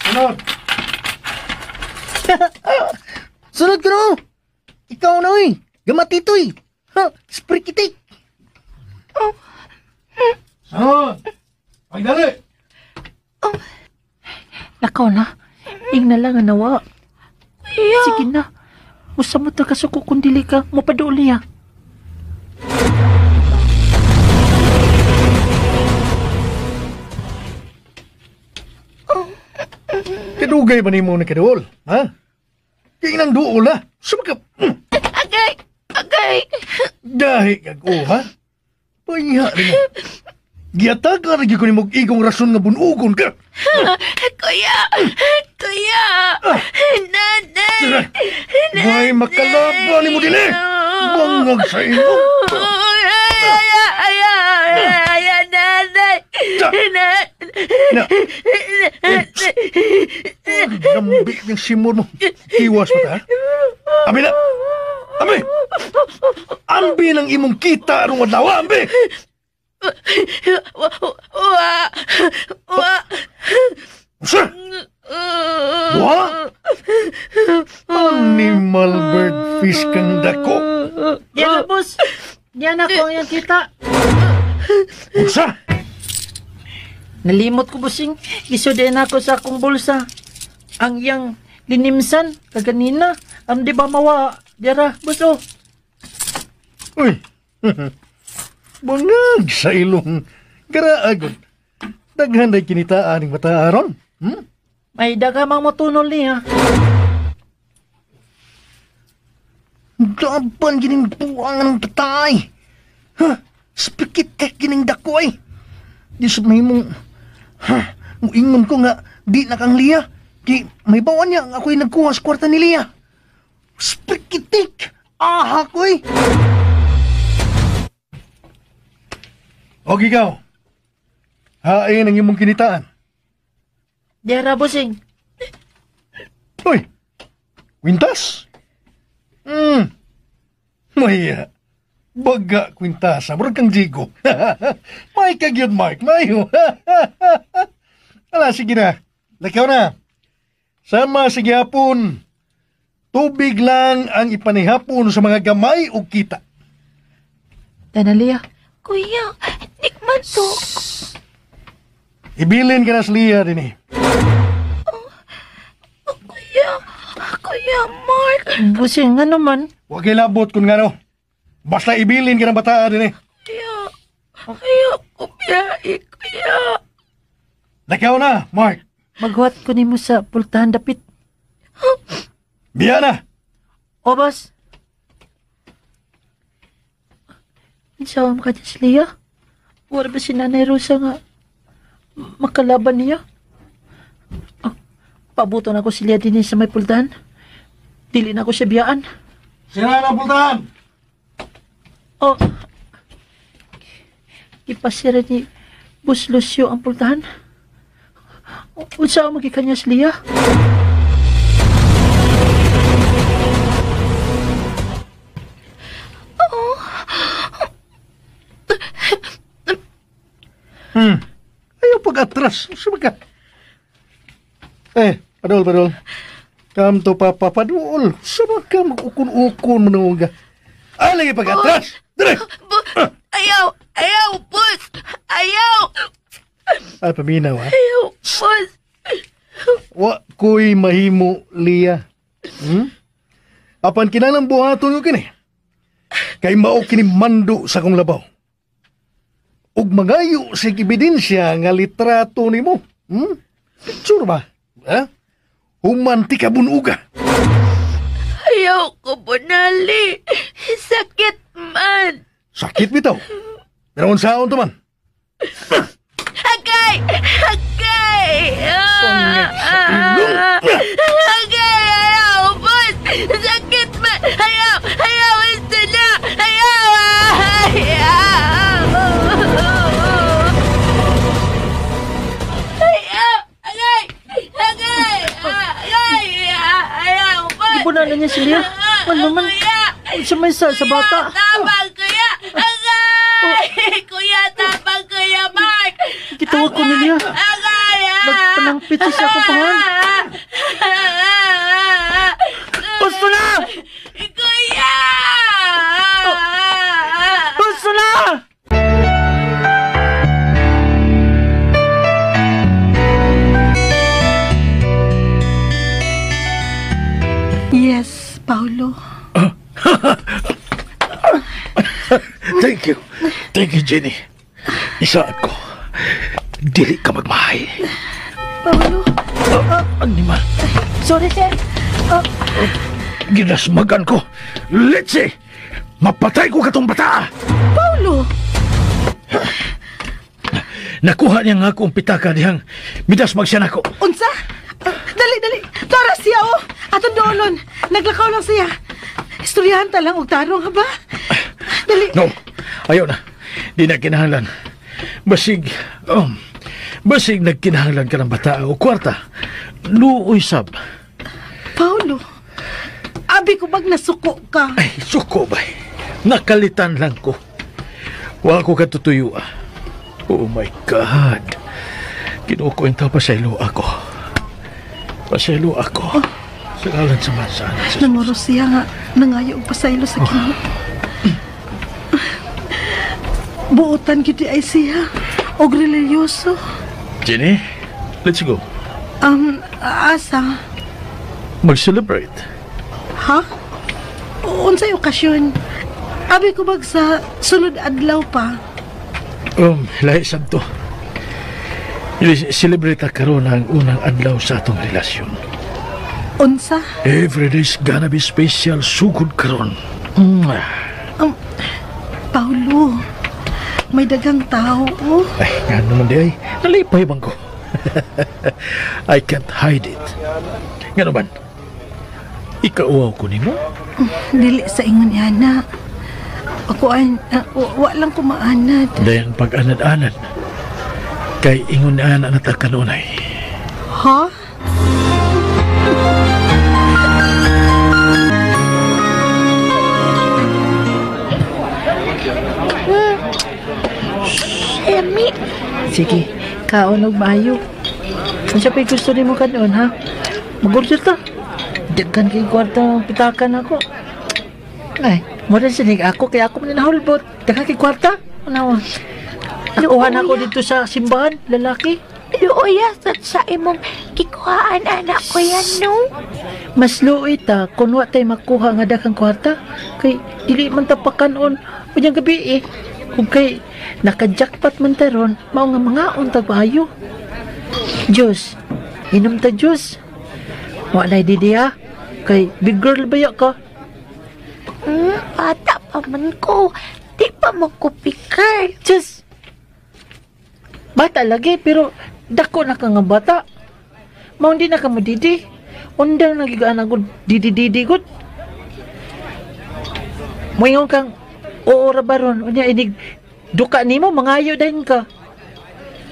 Sunod. Sunod ka no. Ikaw na oy. Gamatitoy. Ha, sprikitik. Sunod. Pagdali. Nakaw na. Ing na lang ang nawa. Kuya. Sige na. Musamot na kasuko kung dili ka. Mapadool niya. Kadugay ba nimo na kaduol? Ha? Kaya nang duol, ha? Sumaka... Agay! Agay! Gahi kag o, ha? Pahiha rin mo. Giataga rin ko ni mong igong rason nga bunugon ka. Kuya! Kuya! Nanay! May makalaban ni mo din eh! Bangag sa imo! Ay, ay, ay, ay, nanay! Na! Lambi ng simur mo. Iwas mo ta, ha? Ambi na! Ambi! Ambi ng imong kita arong adlaw, ambi! Wa! Wa! Sir! Wa? Animal bird fish kang dako. Yan na, boss. Yan ako ang iyang kita. Unsa? Nalimot ko, busing. Isod na ako sa akong bulsa. Ang iyang linimsan, kaganina. Ang di ba mawa? Dira, buso. Uy, bangag sa ilong. Garaagod. Daghan na kinitaan ng bata aron. Hmm? May dagamang motunol niya. Daban gining buwangan ng tatay. Ha? Spikit kay gining dakoy. Di sa may mong... Ha? Muingon ko nga, di na kang Lia. Di, may bawan niya, ako'y nagkuha sa kwarta ni Lia. Spikitik! Aha ko'y! Og ikaw, hain ang imong kinitaan. Dira, busing. Uy, kwintas? Mahiya. Baga kwintas, murag kang jigo. May kagyod, Mark, mayo. Ala, sige na. Lakaw na. Sama sige hapon. Tubig lang ang ipanihapon sa mga gamay o kita. Tanalia. Kuya, tikman to. Ibilin ka na sa Lia din eh. Oh, kuya, Kuya Mark. Busing, ano man? Huwag kay labot kung ngano. Basta ibilin ka ng bataa din eh. Kuya, ayaw ko biyahe, kuya. Lakaw na, Mark. Maghuwat ko nimo sa pultahan dapit. Biya na. O, boss. Insawa mo ka dyan si Lia? Wala ba si Nanay Rosa nga makalaban niya? Ah, pabuto na ako si Lia din sa may pultahan. Dili na ako siya biyaan. Sila na pultahan! Oh, ipasira ni Boss Lucio ang pultahan. Unsa ang magikanya si Lia? Ayaw pag-atras. Saan ka? Eh, padol, padol. Come to papa, padol. Saan ka mag-ukon-ukon mo? Ay, lagi pag-atras! Dire! Ayaw! Ayaw, boss! Ayaw! Ay, paminaw, ha? Ayaw, boss! Wa ko'y mahimo, Lia. Hmm? Apan kinahanglan buhaton ko kini. Kay mao kini mando sa kong labaw. Ug mangayo sa ebidensya nga litrato nimo. Hmm? Picture ba? Ha? Human ti ka bunuga. Ayaw ko bunali. Sakit man. Sakit bitaw. Pero unsaon to man? Agay! Agay! Agay! Ayaw, boss! Sakit man! Ayaw! Ayaw! Ito na! Ayaw! Ayaw! Ayaw! Agay! Agay! Agay! Ayaw, boss! Ibunan na niya si Lia. Ano man? Unsa may sa bata? Tabang, kuya! Agay! Kuya, tabang, Kuya Mark! Gitawag ko ni Lia. Agay! Nagpanangpit siya akong pangan. Gusto na! Kuya! Gusto na! Yes, Paulo. Thank you. Thank you, Jenny. Isaad ko. Dili ka magmahay. Paulo. Animal. Sorry, sir. Ginasmagan ko. Let's see. Mapatay ko katong bata. Paulo! Nakuha niya nga akong pitaka dihang midasmag siya nako. Unsa? Dali, dali. Tara siya, oh. Atong doolon. Naglakaw lang siya. Istoryahan ta lang og tarong, ha ba? Dali. No, ayaw na. Di na kinahanglan. Basig, basig nagkinahanglan ka ng bata o kwarta. Luoy sab. Paulo, abi ko bag nasuko ka? Ay, suko ba? Nakalitan lang ko. Wa ko katutuyo. Oh my God. Kinukwenta pa sa ilo ako. Pasaylo ako. Oh. Sa ngalan sa mansan. Nanguro siya nga. Nangayo og pasaylo sa Ginoo. Buotan gid ay siya. Og religyoso. Jenny, let's go. Asa? Mag-celebrate. Ha? Unsay okasyon? Abi ko bag sa sunod adlaw pa. Lahi sab to. Celebrate ta karon ang unang adlaw sa atong relasyon. Unsa? Every day's gonna be special sugod karon. Paulo, may dagang tao, oh. Ay, nga naman di ay. Nalipay bang ko? I can't hide it. Nga naman, ikauaw ko nimo? Dili sa ingon ana. Ako ay, wa lang ko maanad. Dayan pag-anad-anad. Kay ingon ana na ta kanunay. Ha? Lami. Sige, kaon og maayo. Unsa pa'y gusto nimo kanon, ha? Mag-order ta. Daghan kay kwarta ang pitakan ako. Ay, mura sinig ako kaya ako man nahulbot. Daghan kay kwarta. Ano? Nakuha na ako dito sa simbahan, lalaki. Luoya sa imong kikuhaan anak ko yan, no? Mas luoy ta kung wa tay makuha nga daghang kwarta kay dili man ta pakanon unyang gabi eh. Kung kay naka-jackpot man ta ron, mao nga mangaon ta maayo. Diyos, inom ta Diyos. Wa nay didi ha. Kay big girl ba ya ka? Bata pa man ko. Di pa man ko big girl. Diyos. Bata lagi pero dako na ka nga bata. Mao di na ka mo didi. Undang nagigaan ako didi-didi gud. Moingon kang oo ra baron unya inig duka nimo mangayo dahin ka.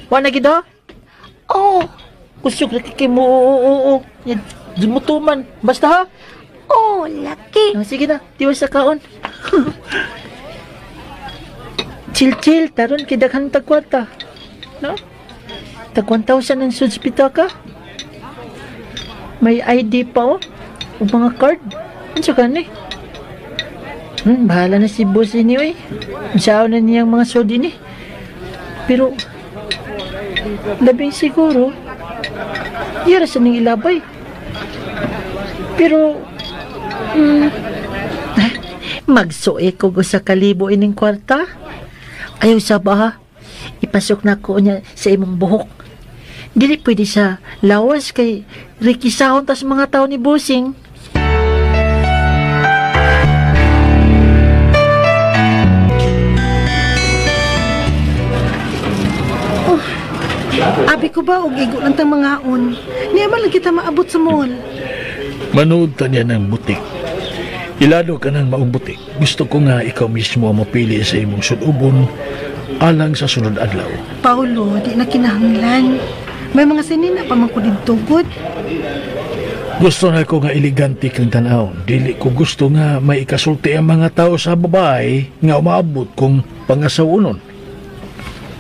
Wa na gid ha? Oh. Kusog ra kay mo oo. Nya mutuman basta ha. Oh, laki. Ah, sige na, tiwas sa kaon. Chill chill taron kay daghan tag kwarta. No? Tag 1,000 ang suds pitaka. May ID pa oh. O mga card. Ano ka ni? Bahala na si boss ini oy. Unsaon na niyang mga sodi ni. Pero labing siguro yara sa ning ilabay. Pero magsue ko sa kalibo ining kwarta. Ayaw sa ba ha? Ipasok na ko niya sa imong buhok. Dili pwede sa lawas kay rikisahon tas mga tao ni Busing. Oh, abi ko ba og igo lang tang mangaon. Niya man lang kita maabot sa mall. Manood ta niya ng butik. Ilalo ka ng maong butik. Gusto ko nga ikaw mismo ang mapili sa imong sulubon alang sa sunod adlaw. Paulo, di na kinahanglan. May mga sinina pa man ko didto, gud. Gusto na ko nga elegante kang tan-awon. Dili ko gusto nga may ikasulti ang mga tao sa babae nga umaabot kung pangasawonon.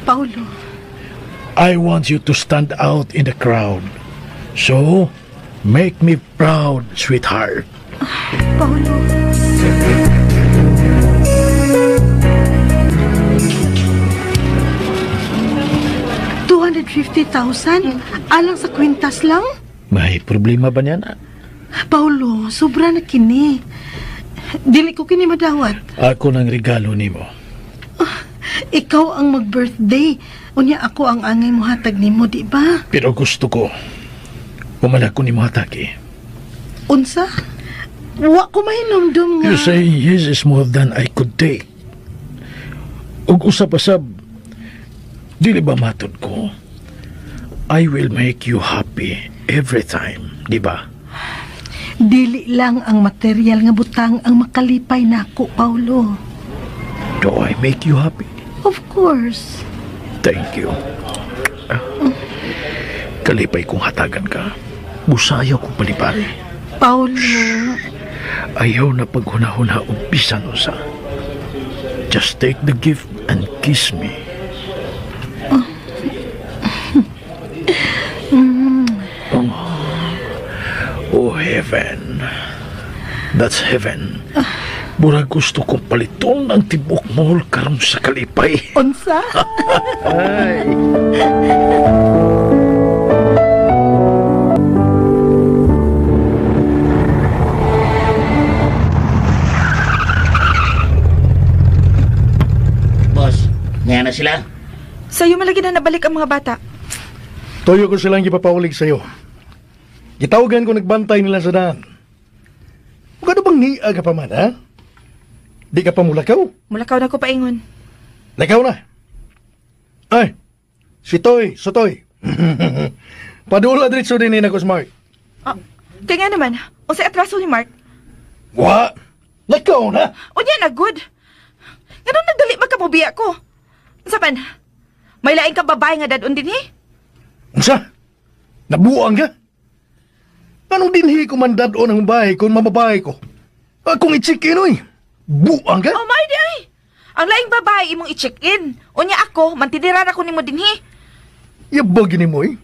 Paulo. I want you to stand out in the crowd. So, make me proud, sweetheart. Paulo. $250,000? Alang sa kwintas lang? May problema ba niya na? Paulo, sobra na kini. Dili ko kini madawat. Ako ng regalo nimo. Ikaw ang mag-birthday. Unya ako ang angay mohatag nimo, di ba? Pero gusto ko. Pumala ko nimo hatagi. Unsa? Wa ko mahinumdum nga. You say yes is more than I could take. Ug usa pa sab, dili ba matod ko? I will make you happy every time, di ba? Dili lang ang material nga butang ang makalipay nako, Paulo. Do I make you happy? Of course. Thank you. Kalipay kong hatagan ka. Busayaw kong palipari. Paulo. Ayaw na paghuna-huna o bisan usa. Just take the gift and kiss me. Oh, heaven. That's heaven. Murag gusto kong paliton ang tibok mall karon sa kalipay. Unsa? Ay. Boss, ngayon na sila. Sa'yo malagi na nabalik ang mga bata. Toyo ko silang gipapaulig sa'yo. Gitawagan ko nagbantay nila sa daan. Kung ano bang niya ka pa man, ha? Di ka pa mulakaw? Mulakaw na ko paingon. Lakaw na. Ay, si Toy, Sotoy. Padula diretso din ni ako si Mark. Ah, kaya nga naman, unsay atraso ni Mark? Wa! Lakaw na! Unya na, good. Ganun nagdali magkamubiya ko. Unsa man? May laing ka babae nga dadon din, he? Unsa? Nabuang ka? Anong dinhi ko man dadon ang bahay kung mamabahay ko? Akong i-check-in, oy. Buang ka? Oh, may di ay. Ang laing babae imong i-check-in. Unya ako, mantidirar ako nimo dinhi. Yabag ni mo, eh.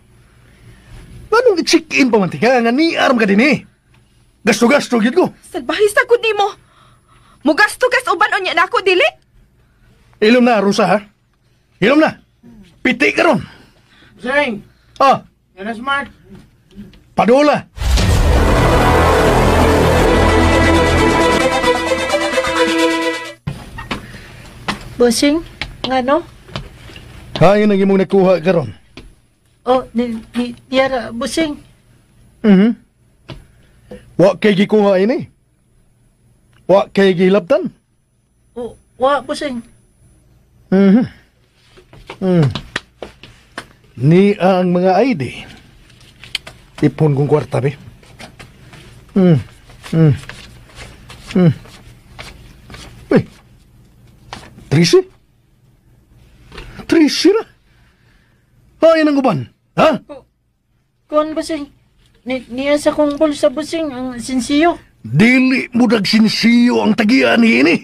Anong i-check-in pa man tika nga niaram ka din, eh? Gasto-gasto, gid ko. Salbahe sa gud nimo. Mugasto-gas uban unya na ako, dili? Ilom na, Rosa, ha? Ilom na. Piti ka ron. Sing! Ah! Yan na smart. Padula! Bossing, ngano? Hain ang imong nakuha karon. Oh, ni Tiara, bossing. Mhm. Wa kay gikuha ini. Wa kay gilabtan. Oh, wa, bossing. Mhm. Mm. Ni ang mga ID. Ipon kong kwarta be. Mm. Mm. Mm. Uy. Trisi? Trisi na? Ay, ang uban. Ha? Kuan, bossing. Niya sa kong bulsa, bossing, ang sinsiyo. Dili mo nagsinsiyo ang tagian ni ini.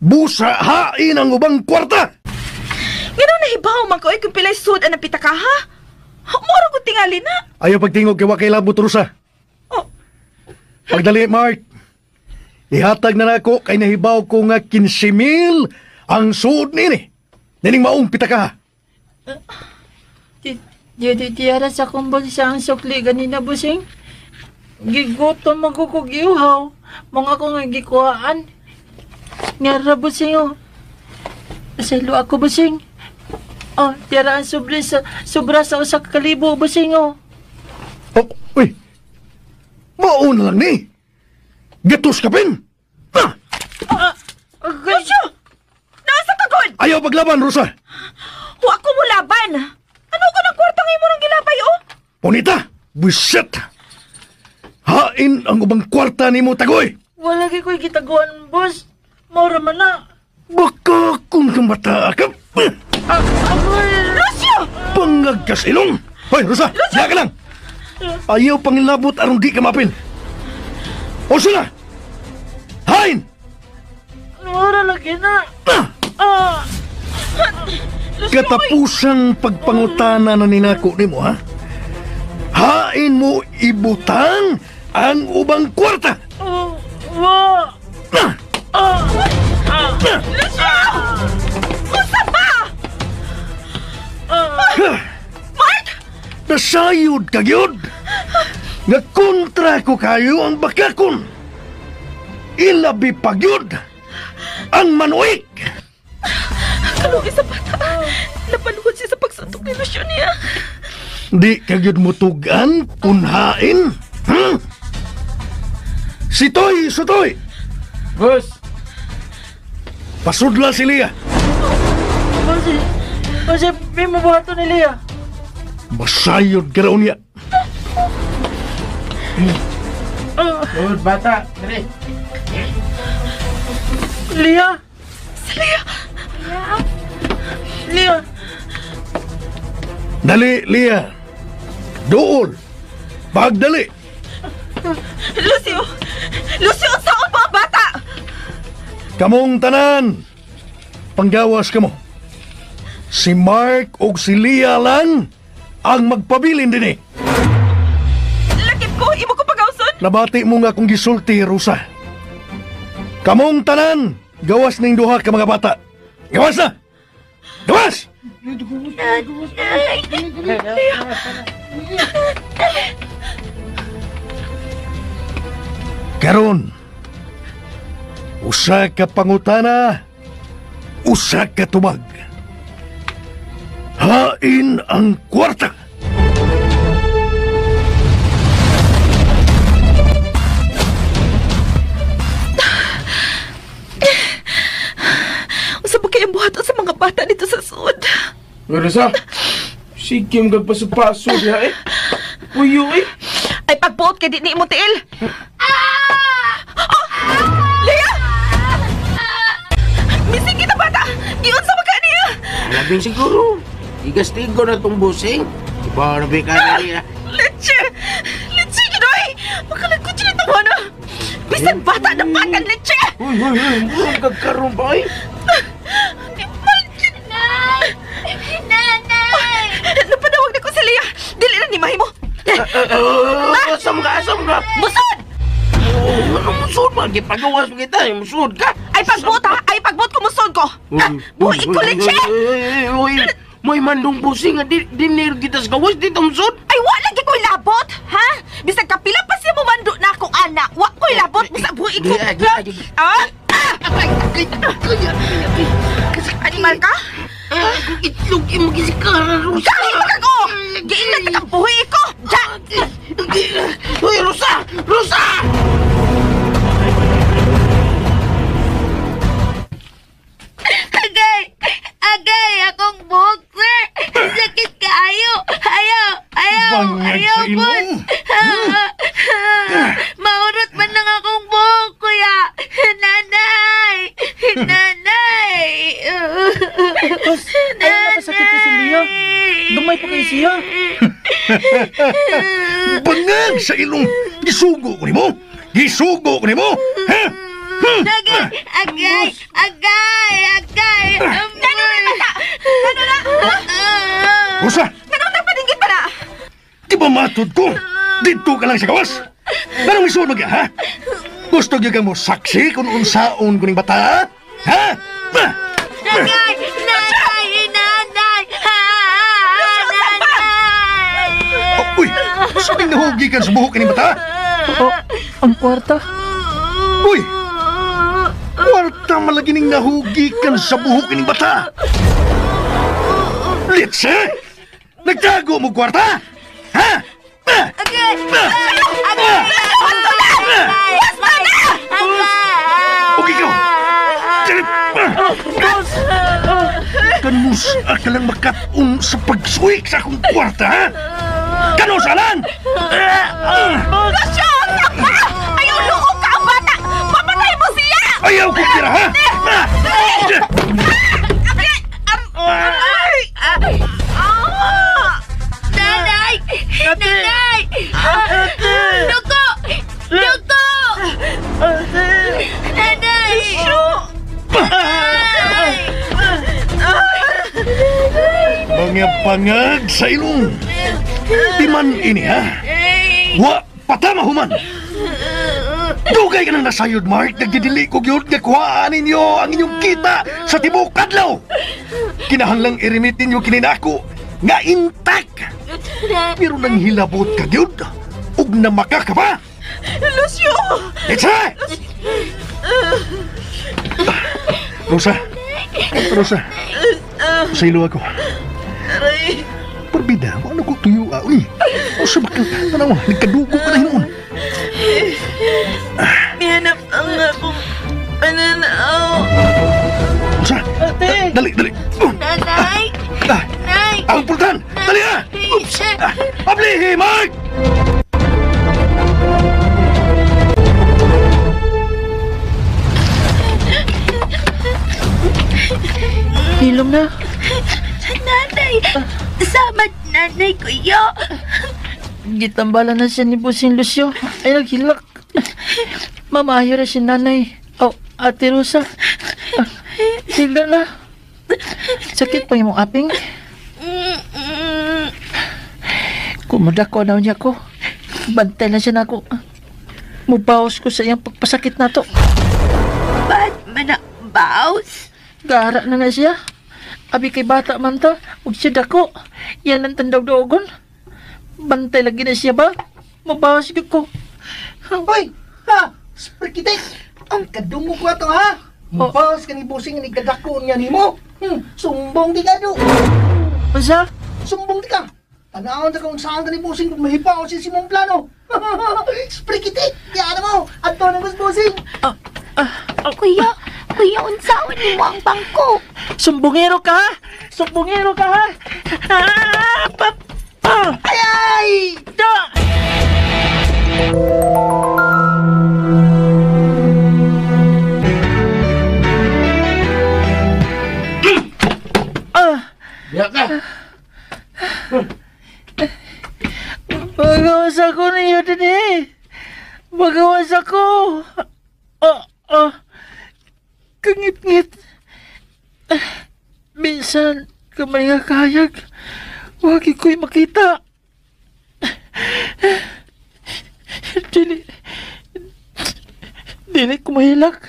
Busa hain ang ubang kwarta. Ganun nahibaw man ko, ay kung pilay sud ang napita ka, ha? Mura ko tingali na. Ayaw pagtingog kay wakay labot, Rosa. Oh. Pagdali, Mark. Ihatag na nako kay nahibaw ko nga 15,000 ang suod nini. Nining maong pitaka. Tiara sa kong bulsa ang sukli ganina, bossing. Gigutom ako kog iuhaw. Mga ko nga gikuhaan. Ngara, bossing, oh. Pasaylo ako, bossing. Oh, tiara ang sobra sa usa ka kalibo, bossing, oh. Oh, uy. Mao na lang ni. Gatos ka pin. Ah! Lucio! Nasa tagod! Ayaw paglaban, Rosa. Wa ko mo laban. Ano ko ng kwarta nga imo nang gilabay, oh? Punita! Buset! Hain ang ubang kwarta nimo tagoy. Wala kay ko'y gitaguan, boss. Maura man na. Baka kung kamata ka. Lucio! Pangagkas ilong! Hoy, Rosa! Diya ka lang! Ayaw pangilabot aron di ka mapil. O sila! Hain! Maura lagi na. Ah! Katapusang pagpangutana na ninako nimo, ha? Hain mo ibutang ang ubang kwarta! Oh, wa! Ah! Ah! Lucio! Unsa ba? Mark! Nasayod ka gyud! Nga kontra ko kayo ang bakakon! Ilabi pa gyud ang manuik! Kalugi sa bata. Napaluhod siya sa pagsuntok ni Lucio niya. Di ka gyud mutugan kunhain? Hmm? Sitoy, Sotoy! Boss! Pasudla si Lia. Bossing, bossing, may mabuhato ni Lia. Masayod ka raw niya. Good, bata. Dali. Lia! Si Lia! Lia! Dali, Lia. Dool. Pagdali. Lucio! Lucio, unsaon mo ang bata? Kamong tanan. Panggawas kamo. Si Mark ug si Lia lang ang magpabilin din eh. Lakip ko, imo ko pagawson. Nabati mo nga kung gisulti, Rosa. Kamong tanan, gawas ning duha ka mga bata. Gawas na! Gawas! Karon, usa ka pangutana, usa ka tubag. Hain ang kwarta! Usa ba kayang buhaton sa mga bata dito sa sud? Rosa, sige mo gagpaso-paso diha eh. Uyo eh. Ay pagbuot kay di ni mo tiil. Ah! Oh! Lea! Missing kita bata! Giunsa ba ka niya? Labing siguro. Igastigo na tong busing. Iba na ka na niya. Leche! Leche, ginoy! Makalagkot siya nitong ano! Bisan bata na bata, leche! Uy, uy, uy! Murong kagkaroon ba eh? Nay! Nanay! Napanawag na ko si Lea! Dili na ni Mahimo! Asam ka, asam ka! Busod! Ano musod man? Gipagawas mo kita, musod ka! Ay pagbuot ha! Ay pagbuot ko musod ko! Buhi ko leche! Uy, may mandong busing nga dinir kita sa gawas dito musod! Ay wala lagi ko'y labot! Ha? Bisag kapila pa siya mumando na ako, ana! Wa ko'y labot! Bisag buhi ko! Ah! Animal ka? Itlog yung magisikara, Rosa! Gahi pa ka ko! Giinat ka kang buhi ko! Ja! Uy, Rosa! Rosa! Agay! Agay! Akong buhok, sir! Sakit kaayo! Ayaw! Ayaw! Ayaw, boss! Maurot man lang akong buhok, kuya! Nanay! Nanay! Boss, ayaw na pasakit ko si Leo. Gamay pa kayo siya. Bangag sa ilong! Gisugo ko nimo! Gisugo ko nimo! Ha? Agay! Agay! Agay! Agay! Ano na, bata? Ano na? Rosa! Ano na paningit pa na? Di ba matod ko? Dito ka lang sa gawas! Anong isunog ya, ha? Gusto gyud kang mo saksi kung unsaon kuning bata, ha? Agay! Nanay! Nanay! Nanay! Uy! Sabing nahugi ka sa buhok kining bata? Oh, ang kwarta. Uy! Kwarta malagi ning nahugi kan sa buhok kining bata! Litse! Nagtago mo kwarta? Ha? Agay! Agay! Basta na! Basta na! Okay, ikaw! Boss! Kanus ka lang makatun sa pagsuwik sa akong kwarta, ha? Kanusalan! Lucio! Sakpa! Ayaw luog ka ang bata! Papatay mo siya! Ayaw ko tira, ha? Ay! Ah! Nanay! Nanay! Dugo! Dugo! Nanay! Mga bangag sa ilong! Di man ini, ha? Wa, patama human! Dugay ka nang nasayod, Mark. Nagdidili ko gyud nga kuhaan ninyo ang inyong kita sa tibuok kadlaw. Kinahanglang i-remit ninyo kini nako nga intact. Pero nang hilabot ka gyud ug namaka ka pa. Lucio! Itsa! Rosa. Rosa. Sa ilo ako. Aray! Parbida, wala ko tuyo, ah. Uy, o sa baka, tanaw, nagkadugo ka na hinuon. Mihanap ang akong pananaw. Rosa, Ate! dali, dali. Nanay! Ah, Nay! ang pultan! Dali ah! Oops! Ah, ablihi, Mark! Hilom na. Nanay! Sama nanay kuya! Gitambala na siya ni Busing Lucio. Ay, naghilak. Mamayo na si nanay. Oh, Ate Rosa. Sigla na. Sakit pa yung aping. Kumuda ko na niya ko. Bantay na siya na ako. Mubawas ko sa iyang pagpasakit na to. Mabaos. Gara na na siya. Abi kay bata man ta, ug siya dako. Yan ang tandaw-dogon. Bantay lagi na siya ba? Mabaos gyud ko. Hoy! Ha! Sprikitik! Ang kadungo ko ato ha! Mabaos ka ni Busing ni kadako niya nimo. Sumbong di ka do. Unsa? Sumbong di ka. Tanawon na kung saan ka ni Busing kung mahipaw si Simong plano. Sprikitik! Kaya mo! Ato na mas Busing! Kuya, kuya, unsaon nimo ang bangko? Sumbongero ka ha? Sumbongero ka ha? Ah, pa, ah. Ay ay! Da! Ah! Diha ka. Magawas ako niyo din eh. Magawas ako. Kangit-ngit. Minsan, kamay nga kayag. Wagi ko'y makita. Dili ko mahilak.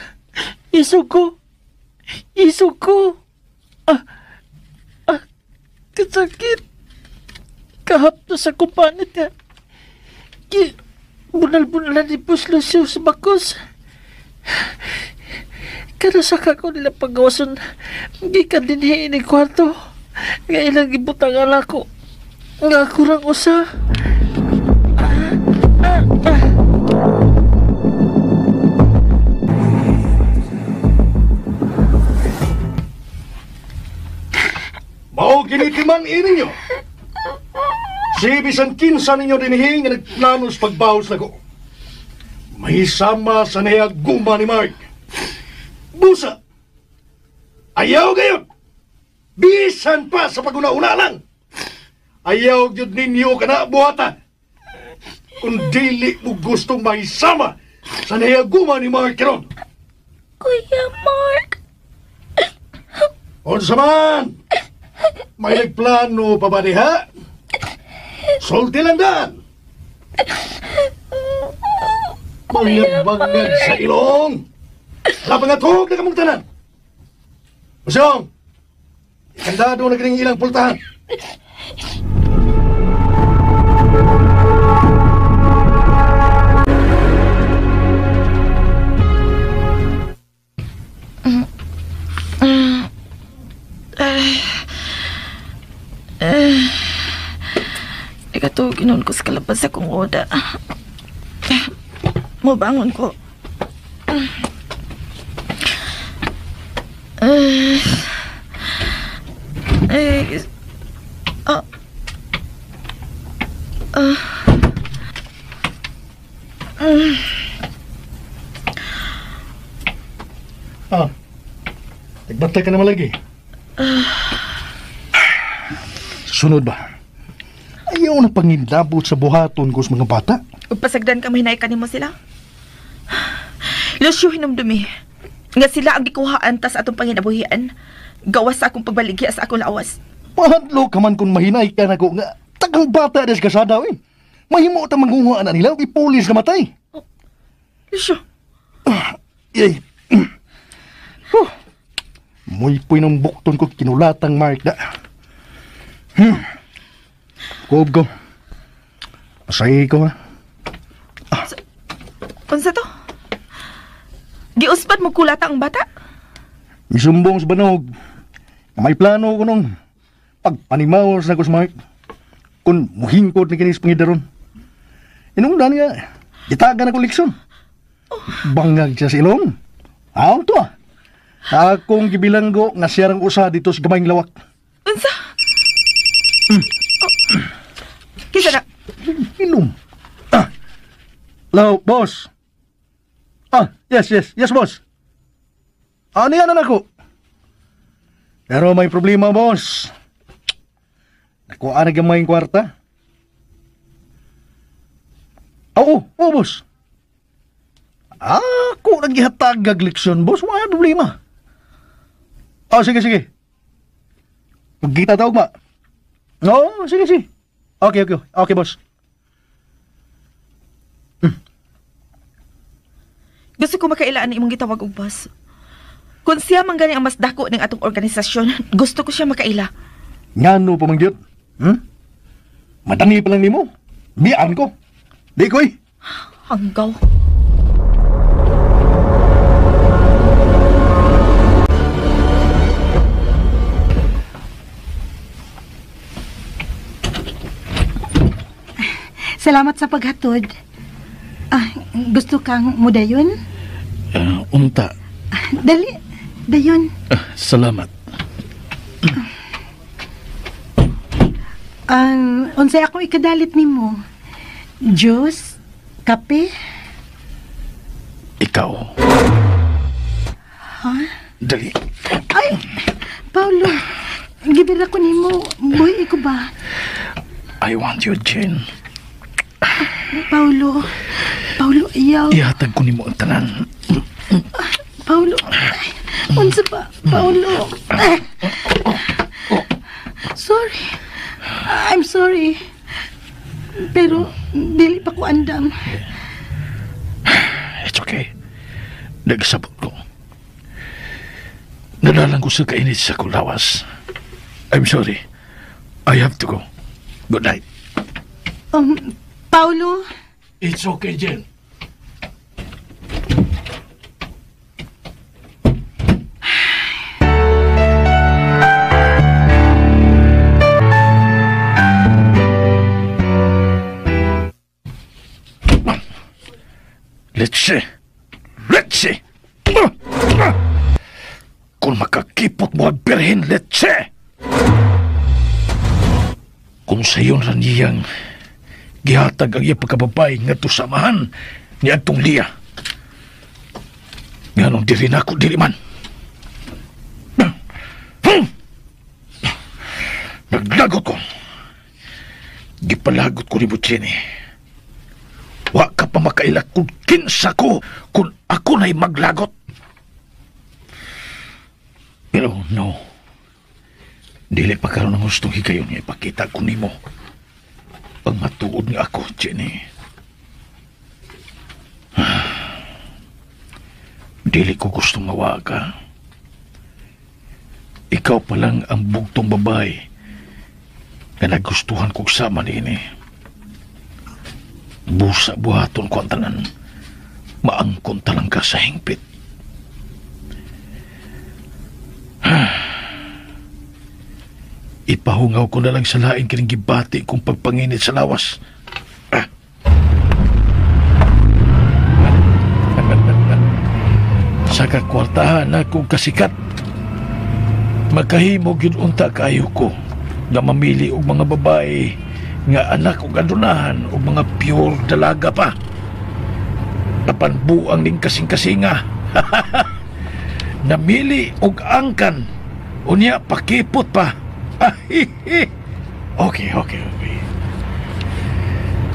Isog ko. Isog ko. Kasakit. Kahapto sa kumpanit nga. Bunal-bunalan ni Boss Lucio sa bakos. Kada sa ko nila pagawason, gikan din ini kwarto. Nga ilang gibutang ala ko. Nga kurang usa. Mao ginitiman ininyo. Si bisan kinsa ninyo dinhi nga nagplano sa pagbawas nako. May sama sa niya guma ni Mark. Busa. Ayaw gayon. Bisan pa sa paguna-una lang. Ayaw gyud ninyo kana buhata. Kung dili mo gustong mahisama sa niya guma ni Mark karon. Kuya Mark. Unsa man? May nagplano pa ba diha? Sulti lang daan. Bangag-bangag sa ilong. Lapangatog na kamong tanan. Usyong, ikandado na kining ilang pultahan. Nagatuog inon ko sa kalabas akong oda. Mubangon ko. Nagbantay ka naman lagi. Sunod ba? Ayaw na pangindabot sa buhaton ko sa mga bata. Ug pasagdan ka mahinay ka nimo sila. Lucio, hinumdumi. Nga sila ang gikuhaan tas atong panginabuhian. Gawas sa akong pagbaligya sa akong lawas. Pahadlo ka man kung mahinay ka na ko nga tagang bata des kasada eh. Mahimo ta manguha na nila ug ipulis na matay. Oh, Lucio. Yay. Huh. Muypoy ng bukton ko kinulatang Mark da. Kuob ko. Pasay ko ha. Unsa to? Giusbad mo kulata ang bata? Misumbong sa banog. May plano ko nung pagpanimaw sa ko sa Mark. Kung muhingkod ni kinis pangidaron. Inungdan nga, gitagan ako leksyon. Bangag siya sa ilong. Aw to ah. Akong gibilanggo nga siya rang usa dito sa gamayng lawak. Unsa? Oh. Kisa na? Inom. Ah. Hello, boss. Ah, yes, yes. Yes, boss. Ano yan, anak ko? Pero may problema, boss. Nakuha na gamay yung kwarta. Oo, oo, boss. Ako nagihatag ag leksyon, boss. Wala problema. Oh, sige, sige. Magkita tawag ma. Oo, sige, sige. Okay, okay. Okay, boss. Gusto ko makailaan na imong gitawag og boss. Kung siya man gani ang mas dako ng atong organisasyon, gusto ko siya makaila. Ngano pa man gyud? Matangi pa lang nimo. Biyaan ko. Di koy. Hanggaw. Salamat sa paghatod. Gusto kang mudayon? Unta. Dali, dayon. Salamat. Unsay ako ikadalit nimo? Juice? Kape? Ikaw. Ha? Dali. Ay, Paulo, gibira ko nimo. Buhi ko ba? I want you, Jane. Paulo, Paulo, ayaw. Ihatag ko nimo ang tanan. Paulo, ay, unsa ba? Paulo. Sorry. I'm sorry. Pero, dili pa ko andam. It's okay. Nagsabot ko. Nadalang ko sa kainit sa kulawas. I'm sorry. I have to go. Good night. Paulo? It's okay, Jen. Let's see. Let's see. Kung makakipot mo ang birhen, let's see. Kung sayon ra niyang gihatag ang iya pagkababay ngadto sa amahan ni adtong Lia. Nganong diri nako dili man. Naglagot ko. Gipalagot ko ni Butchini. Wa ka pa makaila kung kinsa ko kung ako na'y maglagot. Pero no. Dili pa karon ang gustong higayon nga ipakita ko nimo. Pag matuod nga ako, Jenny. Dili ko gustong mawa ka. Ikaw pa lang ang bugtong babae nga nagustuhan kong sama niini. Busa buhaton ko ang tanan. Maangkon talang ka sa hingpit. Ipahungaw ko na lang sa laing kining gibati kong pagpanginit sa lawas. Sa kakwartahan na kong kasikat, makahimo gyud unta kaayo ko nga mamili og mga babae nga anak og adunahan og mga pure dalaga pa. Apan buang ning kasing-kasinga. Namili og angkan, unya pakipot pa. Okay.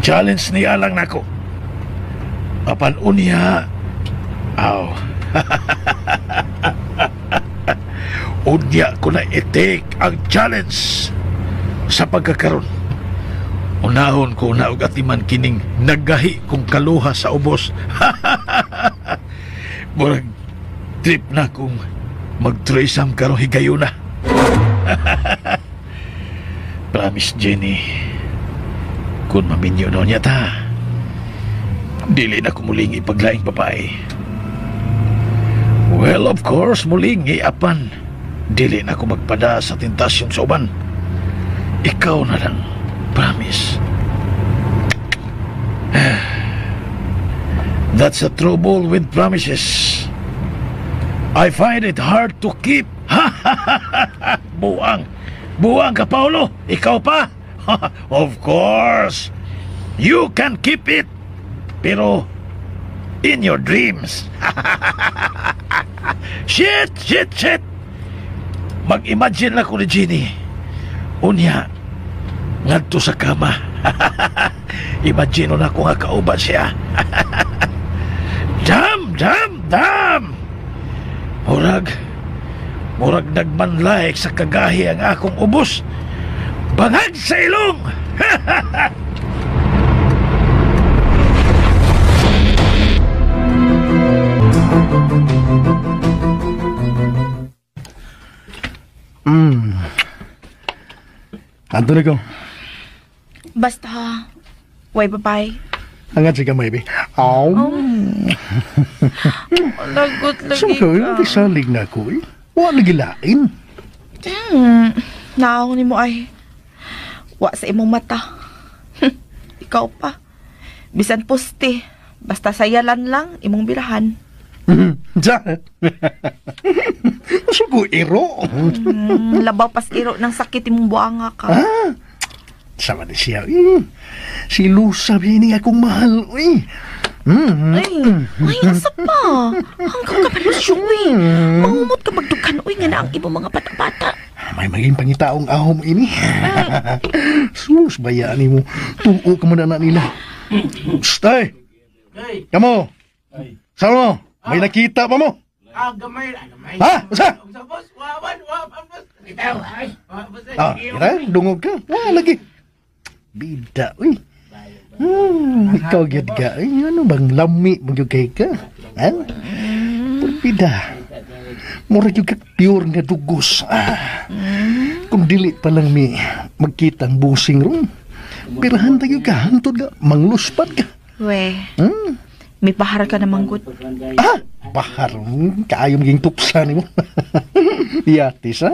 Challenge niya lang nako. Apan unya, aw. Unya ko na i-take ang challenge sa pagkakaron. Unahon ko na og atiman kining naggahi kong kaluha sa ubos. Murag trip na kung mag-threesome karong higayuna. Promise, Jenny. Kung maminyo na niya ta, dili na ko muling ipaglaing babae. Well, of course, muling iapan. Dili na ko magpada sa tentasyon sa uban. Ikaw na lang. Promise. That's the trouble with promises. I find it hard to keep. Buang. Buang ka, Paulo. Ikaw pa. Of course. You can keep it. Pero in your dreams. Shit, shit, shit. Mag-imagine lang ko ni Jeannie. Unya, ngadto sa kama. Imagine na ko nga kauban siya. Dam, dam, dam. Murag nagmanlaik sa kagahi ang akong ubos. Bangag sa ilong! Anto na ko. Basta ha. Way, bye-bye. Angat si kamay, be. Aw. Lagot lagi Sa ka, hindi salig na ako, eh. Wa lagi lain. Naong ni mo ay. Wa sa imong mata. Ikaw pa. Bisan poste. Basta sayalan lang, imong birahan. Diyan. Sa ko, iro. Labaw pas iro ng sakit imong buanga ka. Ah, sama na siya. Si Lusa, bining akong mahal. Uy. Ay, asa pa? Hanggang ka man, Lucio, uy. Mangumot ka magdukan, uy, nga na ang ibang mga bata-bata. May maging pangitaong ahom ini. Sus, bayaan mo. Tuo ka muna na nila. Stay! Kamo! Sama mo! May nakita pa mo! Gamay, gamay. Ha? Usa? Usa, boss. Wawan, wawan, boss. Itaw, ay. Boss, Ah, kira, dungog ka. Wah, lagi. Bida, uy. Ikaw gyud ka. Ay, ano bang lami mo gyud kay ka? Ha? Bida. Mura gyud ka pure nga dugos. Ah. Kung dili pa lang mi magkita ang busing ron. Pirahan tayo ka, hantod ka, mangluspad ka. We, may pahar ka namang good. Ah, bahar. Kaayo maging tuksa ni mo. Yatis, ha?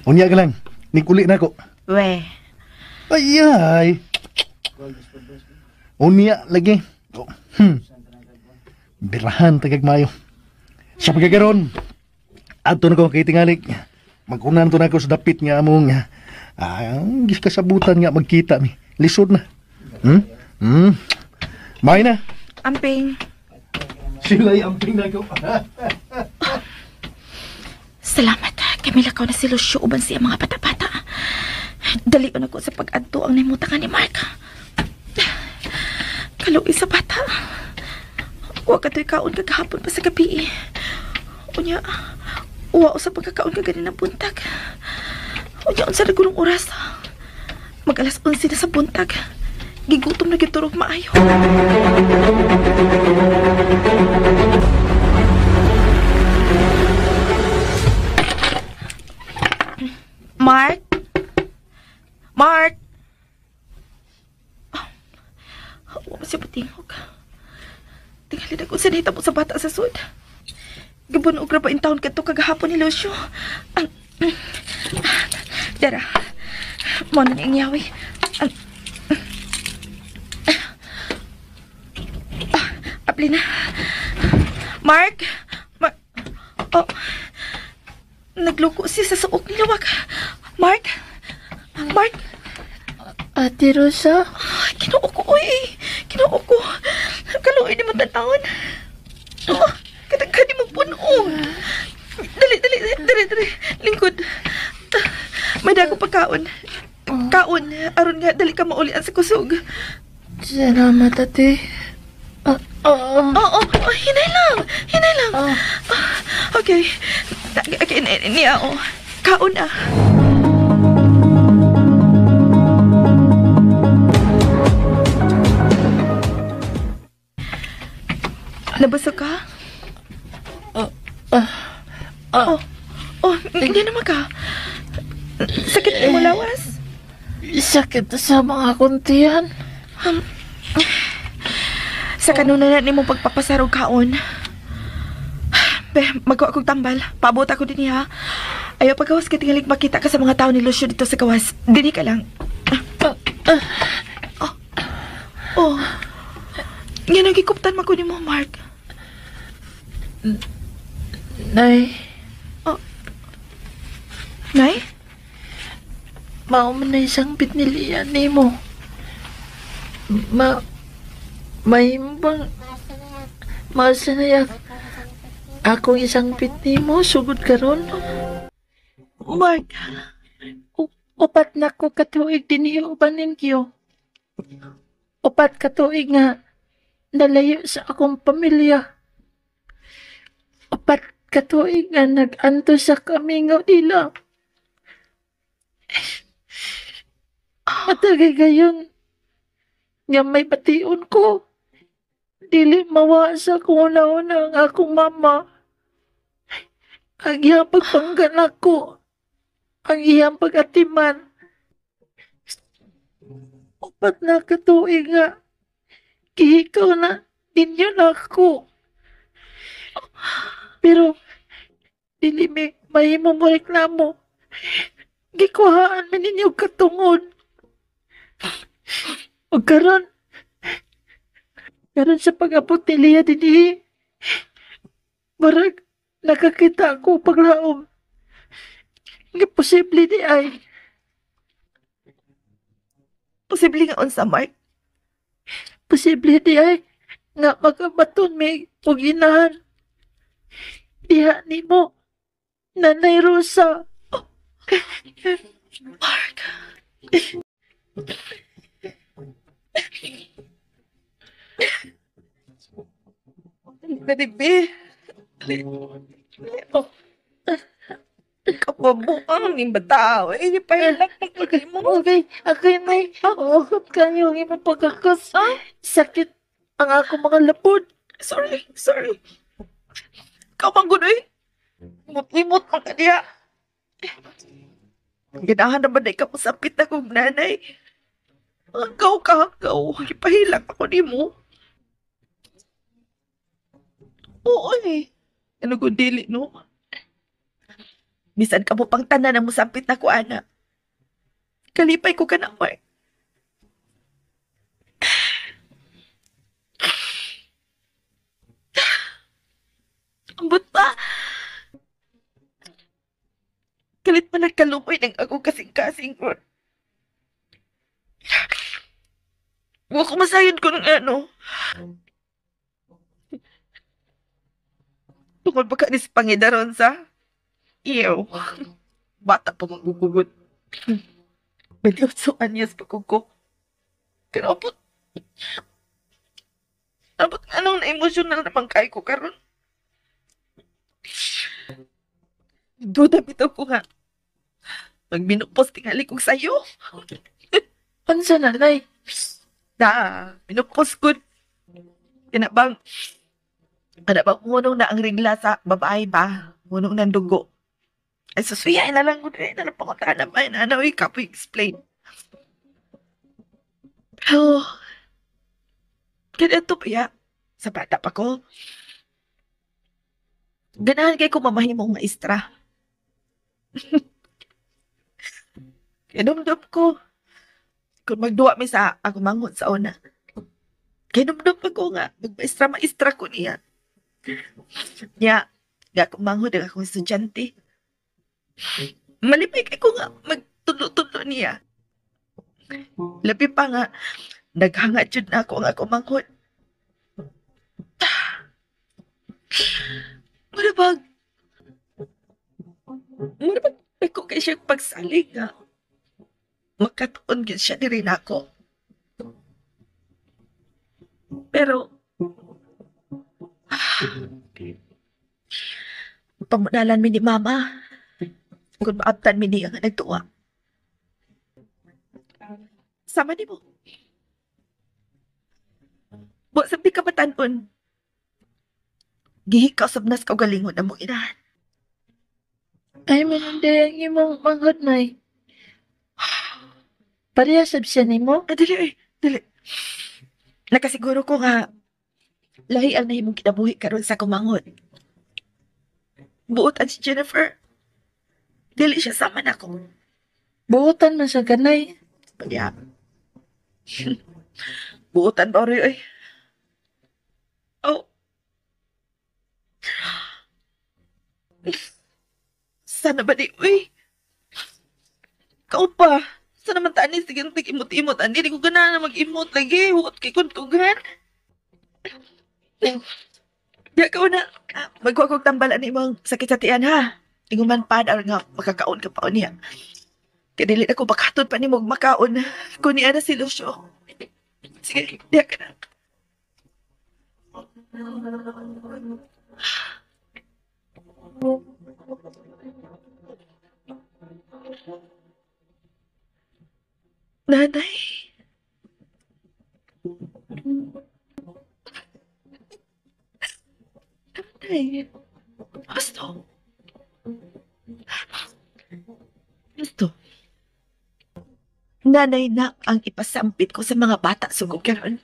Unya ka lang. Nikuli na ko. We. Ay, ay. Unya lagi. Oh. Birahan tagag mayo. Sa pagkakaroon, ato na ko kay tingalik. Magkunan to na ko sa dapit nga among kasabutan nga magkita mi. Lisod na. May na. Amping. Sila'y amping na ko. Salamat. Kamila ka na si Lucio uban siya mga bata-bata. Dali na ko sa pag-adto ang nahimutangan ni Mark. Kaluoy sa bata. Wa ka to'y kaon kagahapon pa sa gabi. Unya, uwa sa pagkakaon kaganin ng buntag. Unya, unsa na gulong oras. Mag 11:00 na sa buntag. Gigutom na giturog maayo. Mark? Mark? Oh, wa siya patingog. Tingali na kung sa nahitabo sa bata sa sud. Gabunog ra pa in town kadto kagahapon ni Lucio. Dara. Mo na niyang yawi. Apli na. Mark? Mark? Oh. Nagluko siya sa suok ni Luwak. Mark? Mark? Ate Rosa? Kinuo ko, uy. Kinuo ko. Kaluoy ni mo tanawon. Oh, katagka ni mo puno. Dali, dali, dali, dali. Lingkod. May dago pagkaon. Kaon. Aron nga, dali ka maulian sa kusog. Salamat, ate. Oo, hinay lang. Hinay lang. Okay. Okay, niya, oh. Kaon ah. Nabusog ka? Oh, hindi naman ka. Sakit mo lawas? Sakit sa mga kuntian. Sa kanuna na nimo pagpapasarog kaon. Be, magawa kong tambal. Paabot ako din ha. Ayaw pagkawas ka tingalig makita ka sa mga tao ni Lucio dito sa gawas. Dini ka lang. Oh. Nga nagikuptan man ko ni mo, Mark. Nay. Oh. Nay? Mao man na isang bit ni Lian ni mo. May bang masanay akong isang bit ni mo sugod karon. Mark. 4 na ko katuig dinhi uban ninkyo. 4 katuig nga nalayo sa akong pamilya. 4 katuig nga nag-anto sa kamingaw nila. Matagay gayon nga may bation ko. Dili mawa sa akong una-una ang akong mama. Ang iyang pagpangganak ko. Ang iyang pag-atiman. 4 na katuig nga gihikaw na ninyo na ako. Pero dili mi mahimo mo reklamo. Gikuhaan mi ninyo katungod. Ug karon sa pag-abot ni Lia dinhi, marag nakakita ako paglaom. Nga posible di ay. Posible nga unsa, Mark? Posible di ay nga makabaton mi og inahan. Diha nimo, Nanay Rosa. Oh, Mark. Dali, be. Dali. Oh. Kapabuang ni bata. Eh, di pa yung lakpak mo. Okay, okay, nay. Hugot kayo ang imong pagkakas. Sakit ang ako mga lapod. Sorry, sorry. Ikaw bang gunoy? Limot-limot man ka niya. Ganahan na ba na ikaw masapit akong nanay? Hanggaw ka, hanggaw. Ipahilak ako ni mo. Oo eh. Ano kung dili, no? Bisan ka mo pang tanan ang musapit na ko, ana. Kalipay ko ka na, Mark. Ambot pa. Kalit man nagkalumoy ng ako kasing-kasing ko. Huwag ko masayon ko ng ano. Tungkol ba ka ni sa Pangidaron sa? Ew. Bata pa magugugot. 28 anyos pa ko. Pero abot. Abot anong na-emotional naman kay ko karon. Duda bitaw ko nga. Magminupos tingali kong sayo. Unsa na, Nay? Da, minupos ko. Kana bang munong na ang regla sa babae ba? Munong ng dugo. Ay, susuyain na lang ko. Ay, na lang pangunta na ba? Ano, ikaw po explain. Pero, ganito pa ya. Sa bata pa ko. Ganahan kay ko mamahimong maestra. Kinumdum ko. Kung magduwa mi sa ako manghod sa una. Kinumdum pa ko nga. Magmaestra-maestra ko niya. Niya, nga akong manghod ang akong estudyante. Malipay kay ko nga magtulo-tulo niya. Labi pa nga, naghanga jud na ako ang akong manghod. Mura bag ako kay siya pagsalig nga. Makatuon gyud siya diri nako. Pero pamudalan mi ni mama. Kung maabtan mi niya nga nagtuwa. Sama ni mo. Buwa sa di ka matanon. Gihikaw sab nas kaugalingon among inahan. Ay, manunday ang imong manghod, Nay. Pareha sab siya nimo? Ah, dili, eh. Dili. Nakasiguro ko nga lahi ang nahimong kinabuhi karon sa kumanghod. Buotan si Jennifer. Dili siya sama na ko. Buotan man siya kanay. Pagya. Buotan ba rin, oy? Oh. Sana ba di, uy? Kau pa. Sana man taan ni sige imot-imot. Andi, di ko ganahan na mag-imot lagi. Huot kay kuntugan. Di ka na. Magkuha kong tambalan ni imong sakit sa tiyan, ha? Inguman pa na nga makakaon ka pa niya. Kaya dili na ko bakatod pa ni mo makaon. Kung niya na si Lucio. Sige, diya ka na. Nanay. Nanay. Gusto. Gusto. Nanay na ang ipasampit ko sa mga bata sugong karon.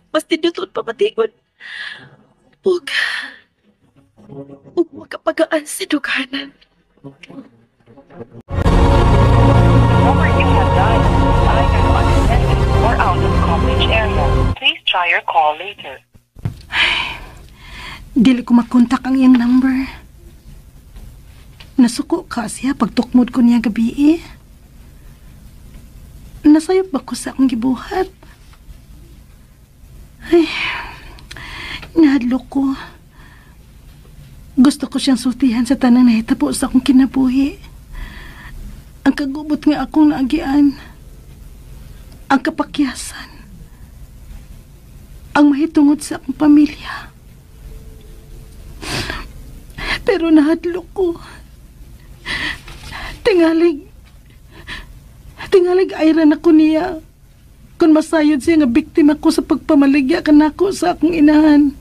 Mas tinutuon pa matigon. Ug makapagaan sa dughanan. Number you have dialed is either unattended or out of coverage area. Please try your call later. Dili ko makontak ang iyang number. Nasuko ka siya pagtukmod ko niya gabi eh. Nasayop ba ko sa akong gibuhat? Ay, nahadlok ko. Gusto ko siyang sultihan sa tanang nahitabo sa akong kinabuhi. Ang kagubot nga akong naagian. Ang kapakyasan. Ang mahitungod sa akong pamilya. Pero nahadlok ko. Tingalig ayran ako niya. Kung masayod siya nga biktima ko sa pagpamaligya kanako sa akong inahan.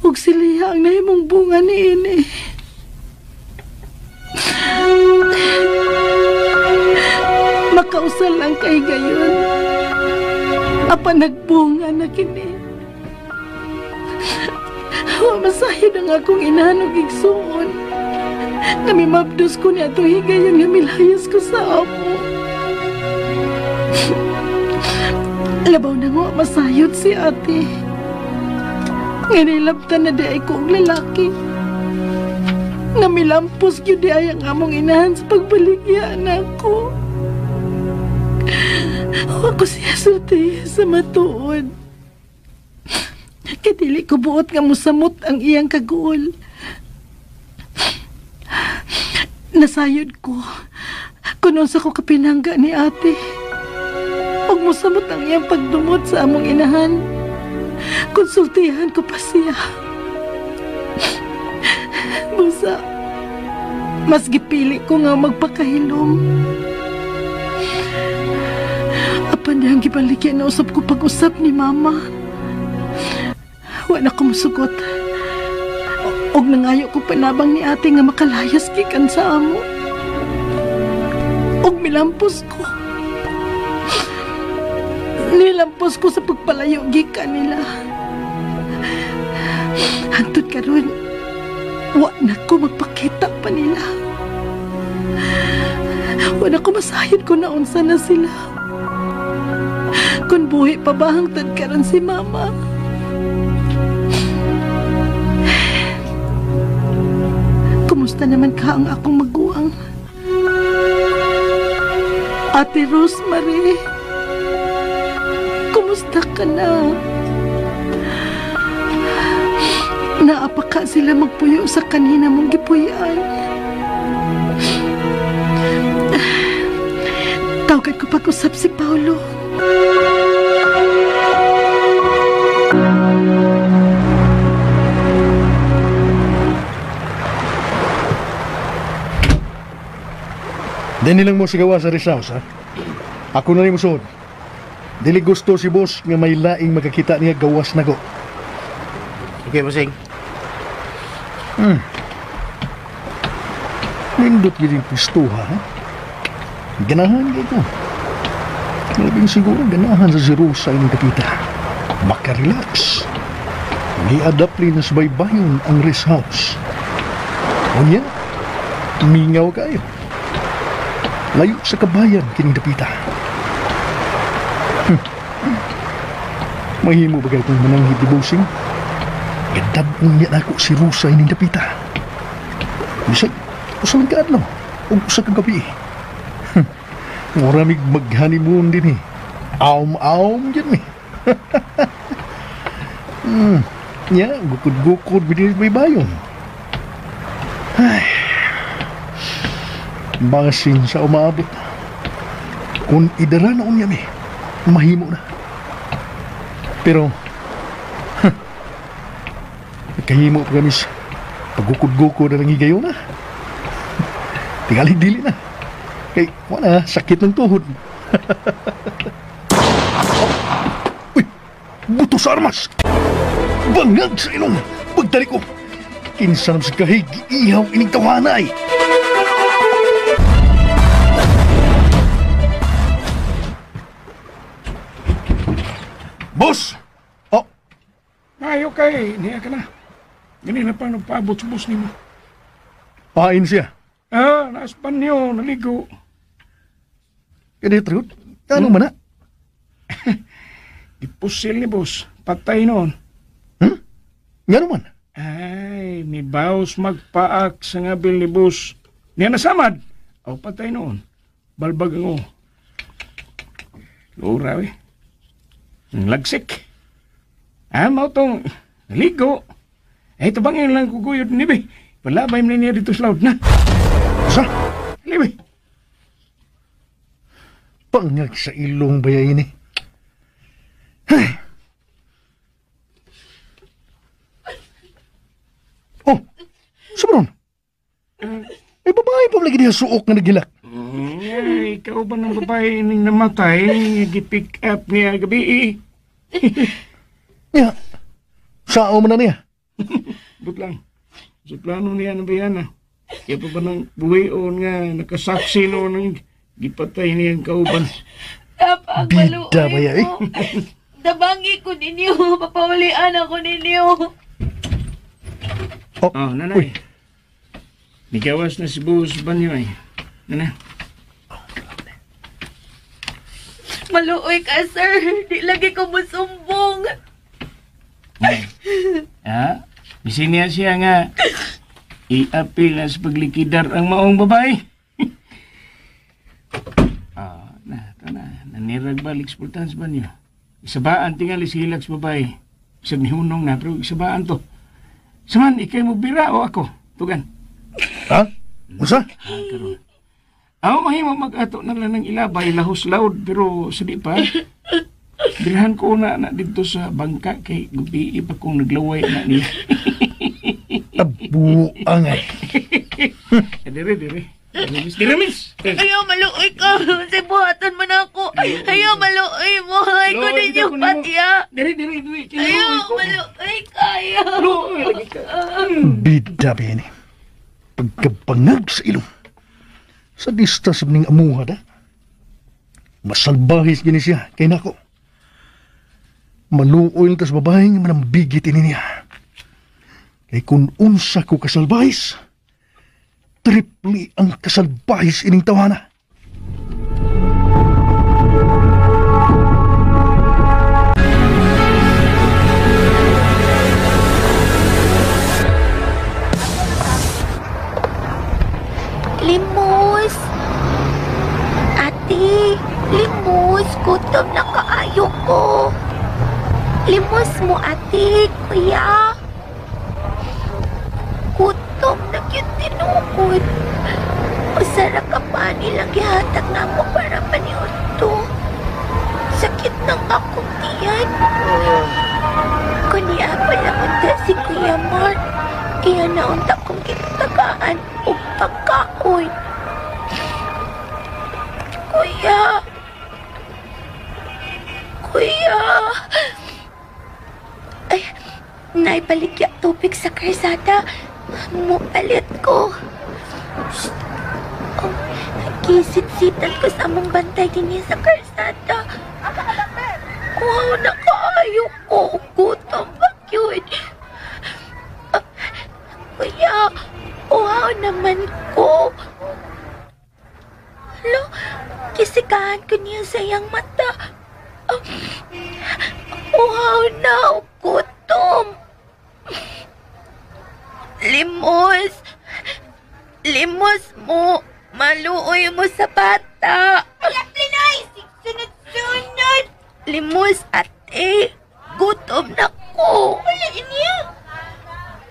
Ug siliha ang nahimong bunga ni ini. Makausal lang kay gayon. Apan nagbunga na kini. Wa masayod ang akong inahan og igsuon. Namimabdos ko niya atong higayon nga milayas ko sa amo. Labaw na nga masayod si ate. Nga nilabtan na di ay ko ang lalaki. Nga milampos yun di ay ang among inahan sa pagbaligya na ako. Ako siya sulti sa matuod. Kaya dili ko buot nga musamot ang iyang kaguol. Nasayod ko kung unsa ko kapinangga ni ate. Ug musamot ang iyang pagdumot sa among inahan. Konsultihan ko pa siya. Busa, mas gipili ko nga magpakahilom. Apan dihang gibaligya na usap ko pag-usap ni mama. Wa na ko musugot. Og nangayo ko panabang ni ate nga makalayas gikan sa amo. Og milampos ko. Nilampos ko sa pagpalayo gikan nila. Hangtod karon, wa na ko magpakita pa nila. Wa na ko masayod ko na unsa na sila. Kung buhi pa ba hangtod karon si mama. Kumusta naman ka ang akong maguwang? Ate Rosemary, kumusta ka na? Naapaka sila magpuyo sa kanina mong gipuyan. Tawagan ko pag-usap si Paolo. Dini lang mo sigawa sa rest house, ha? Ako na rin mo suod. Dili gusto si boss nga may laing makakita niya gawas na ko. Okay, bossing. Nindot yun yung pistuha, ha? Ganahan kayo ko. Labing siguro ganahan sa si Rosa inyong kapita. Makarelax. May adapt rin sa baybayon ang rest house. Unya, mingaw kayo. Layo sa kabayan kining dapita. Mahimo ba kayo kung mananghid di bossing? Gadabong niya ako si Rosa ining dapita. Bisag, usalan ka adlaw, ug usa ka gabi. Maramig mag-honeymoon din eh. Aom-aom dyan eh. Ya, gukod-gukod binil may bayon. Ay. Basin sa umaabot. Kung idara na unya mi, mahimo na. Pero, kahimo pa kami sa pagukod-gukod na lang higayon na. Tingali dili na. Kay, wala, sakit ng tuhod. Oh. Uy, buto sa armas! Bangag sa ilong! Pagdali ko! Kinsa sa kahig, ihaw ining tawana ay! babae, niya ka na. Ganina pa nagpaabot sa bus nimo. Pain siya? Ah, naas banyo, naligo. Kani, Trude, ano man na? Ipusil ni boss, patay noon. Nga naman? Ay, may baos magpaak sa ngabil ni boss. Niya nasamad. Aw, patay noon. Balbag ang o. Lura, eh. Lagsik. Ah, mao tong naligo. Eh, tabangin lang kuguyod ni be. Palabay man niya dito sa laod na. Sa? Libe. Pangag sa ilong ba ini? Ay. Oh, sabron. Eh, babae pa lagi niya suok nga nagilak. Ay, ikaw ba ng babae ning namatay? Gi-pick up niya gabi eh. Niya, sao man na niya? But lang, sa plano niya ng bayana. Kaya pa ba ng buwion nga nakasaksi noon ng gipatay niyang kauban. Tapang Bida ba ya eh? Dabangi ko ninyo. Papaulian ako ninyo. Oh, nanay. Nigawas na si Boss Banyo eh. Nanay. Maluoy ka, sir. Di lagi ko musumbong. Ah, bisin niya siya nga iapil na sa paglikidar ang maong babae. Ah, na, ito na. Nanirag balik sa pultahan sa banyo. Isabaan tingali si hilak sa babae. Isag ni Hunong na, pero isabaan to. Saman, ikay mo bira o ako? Tugan. Ha? Usa? Ah, karon. Aw, mahimo mag-ato na lang ng ilabay, lahos loud, pero sa di pa. Birhan ko na na dito sa bangka kay gabi pa kong naglaway na niya. Abuang ay. Dire, dire. Dire, miss. Ayaw, maluoy ka. Sa buhatan mo na ako. Ayaw, maluoy mo. Ay ko ninyo patiya. Dire, dire, dire. Ayaw, maluoy ka. Ayaw. Luoy, lagi ka. Bida ba yan eh. Pagkabangag sa ilong. Sa dista sa ning amuha da. Masalbahis gini siya kay nako. Maluoy tas babae nga manambigit ini niya. Kay kung unsa ko kasalbahis, tripli ang kasalbahis ining tawana. Limos! Ate, limos! Gutom na kaayo ko. Limos mo, ate, kuya. Gutom na gyud tinuod. Usa ra ka pa nilang gihatag namo para paniudto. Sakit ng akong tiyan. Kunya pala unta si Kuya Mark. Kaya naunta kong gitagaan og pagkaon. Kuya! Kuya! Ay, naibaligya tubig sa karsada. Mupalit ko. Shh. Oh, kisit-sitan ko sa among bantay din sa karsada. Wow, nakaayo ko. Gutom ba yun? Kuya, uhaw naman ko. Alo, kisikahan ko niya sa iyang mata. Uhaw na, gutom. Limos. Limos mo. Maluoy mo sa bata. Wala, Pinoy! Sunod-sunod! Limos, ate. Gutom na ko. Wala, niya.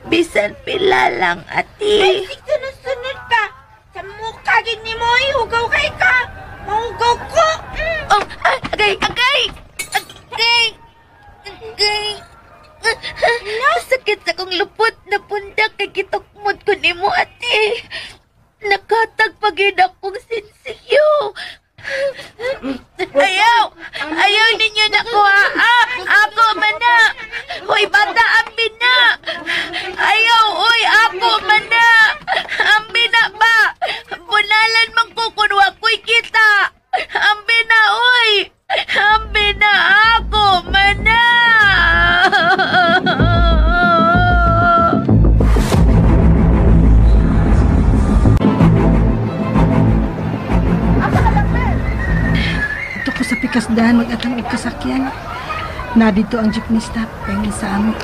Bisan pila lang, ate. Ay, sunod-sunod pa. Sa mukha gini mo, hugaw kay ka. Mahugaw ko. Oh, agay, agay! Agay! Agay! Sakit sa kong lupot na pundak kay gitukmod ko nimo, ate. Nakatag pagid akong sinsiyo. Ayaw! Ayaw ninyo na ko, ah! Ako man na! Hoy, bata, ambi na! Ayaw, oy, ako man na! Ambi na ba? Bunalan man ko kung wako'y kita! Ambi na, oy! Ambi na ako man na! Pikas dahan mag-atang og kasakyan. Na dito ang jeepney stop kay sa amo.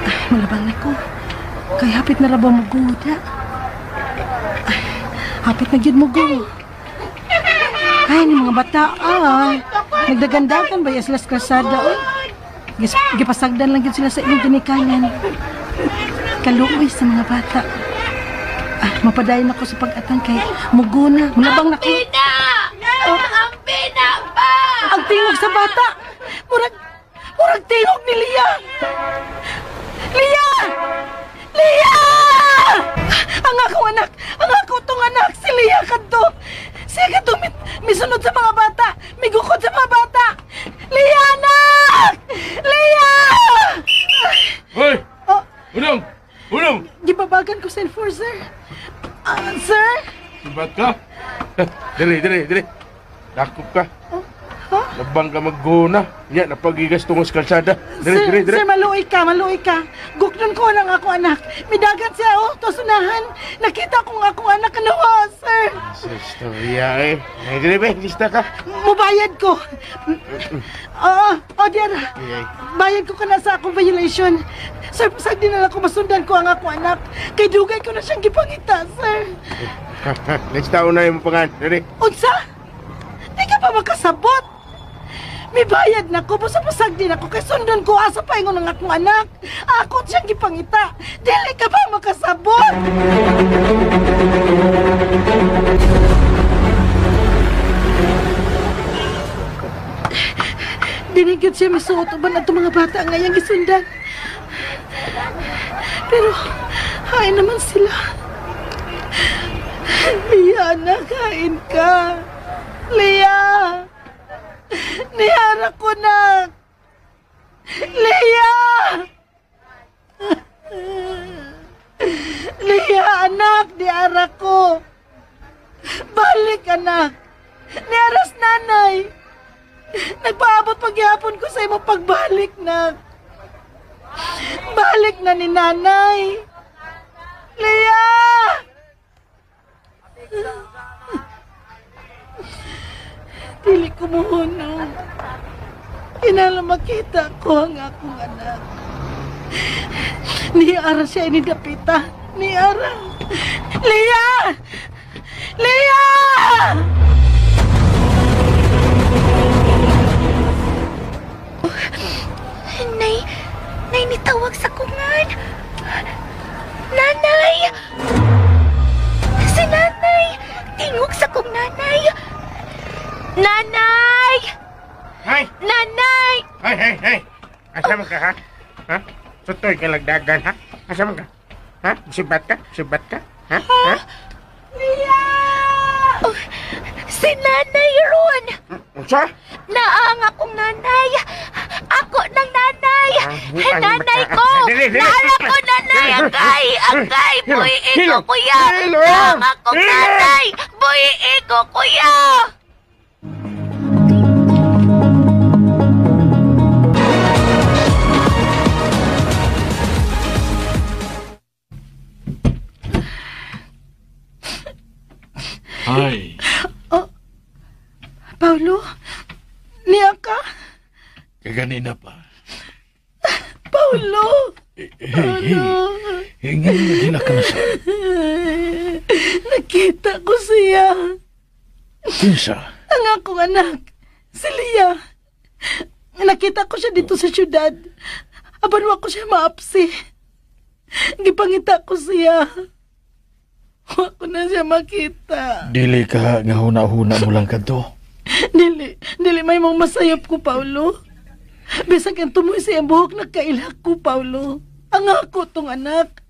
Ay, malabang na ko. Kay hapit na ra ba mo guda? Ay, hapit na gyud mo go. Ay, ni mga bata, ay. Nagdagandagan ba sila sa kalsada, oy? Gipasagdan lang gyud sila sa inyong ginikanan. Kaluoy sa mga bata. Ah, mapadayon ako sa pag-atang kay mugo na. Mulabang na ko. Pina! Ang pina ba? Ang tingog sa bata! Murag tingog ni Lia! Lia! Lia! Ang akong anak! Ang ako tong anak! Si Lia kadto! Siya kadto misunod sa mga bata! Migukod sa mga bata! Lia, anak! Lia! Hoy! Oh. Unong! Unong! Gibabagan ko sa enforcer. Sir? Sibat ka? Dili. Dakop ka. Ha? Labang ka magguna. Nya, napagigas tungos kalsada. Dili, Sir, dili. sir, maluoy ka. Guknon ko lang ako, anak. Midagat siya, oh, tosunahan. Nakita ko nga akong anak kanawa, sir. Sa istorya, eh. Ay, dili, be. Lista ka. Mubayad ko. Oo, dear. Ay, ay. Bayad ko ka na sa akong violation. Sir, pasag din na lang ko masundan ko ang akong anak. Kay dugay ko na siyang gipangita, sir. Next taon na yung pangan. Dili. Unsa? Di ka pa makasabot. May bayad na ko, basta pasag din ako kay sundan ko asa pa ingon ang akong anak. Ako siyang gipangita. Dili ka pa makasabot. Dinigid siya misuot uban ato mga bata nga iyang gisundan. Pero hain naman sila. Lia, anak, hain ka. Lia! Nihara ko na! Lia! Lia, anak, niara ko. Balik, anak. Niaras nanay. Nagpaabot pagyapon ko sa imong pagbalik, nak. Balik na ni nanay. Lia! Dili ko muhunong. Kinala makita ko ang akong anak. Niara siya ini dapita. Niara. Lia! Lia! Nay, nitawag sa kungan. Nanay! Si nanay! Tingog sa kong nanay! Nanay! Hay! Nanay! Hey! Asa man ka, ha? Ha? Sutoy ka lagdagan, ha? Asa man ka? Ha? Sibat ka? Sibat ka? Ha? Ha? Lia! Oh, si nanay ron! Unsa? Naang akong nanay! Ako ng nanay! Nanay ko! Naara ko nanay! Agay! Agay! Buhi ko, kuya! Naang akong nanay! Buhi ko, kuya! Ay. Oh, Paulo, niya ka? Kaganina pa. Paulo! Hey, hey. Ngayon naghila ka na sa... Nakita ko siya. Kinsa? Ang akong anak, si Lia. Nakita ko siya dito sa syudad. Apan wa ko siya maapsi. Gipangita ko siya. Wa ko na siya makita. Dili ka nga huna-huna mo lang kadto. Dili may mong masayop ko, Paulo. Bisag ang tumoy sa iyang buhok, nagkailak ko, Paulo. Ang ako tong anak.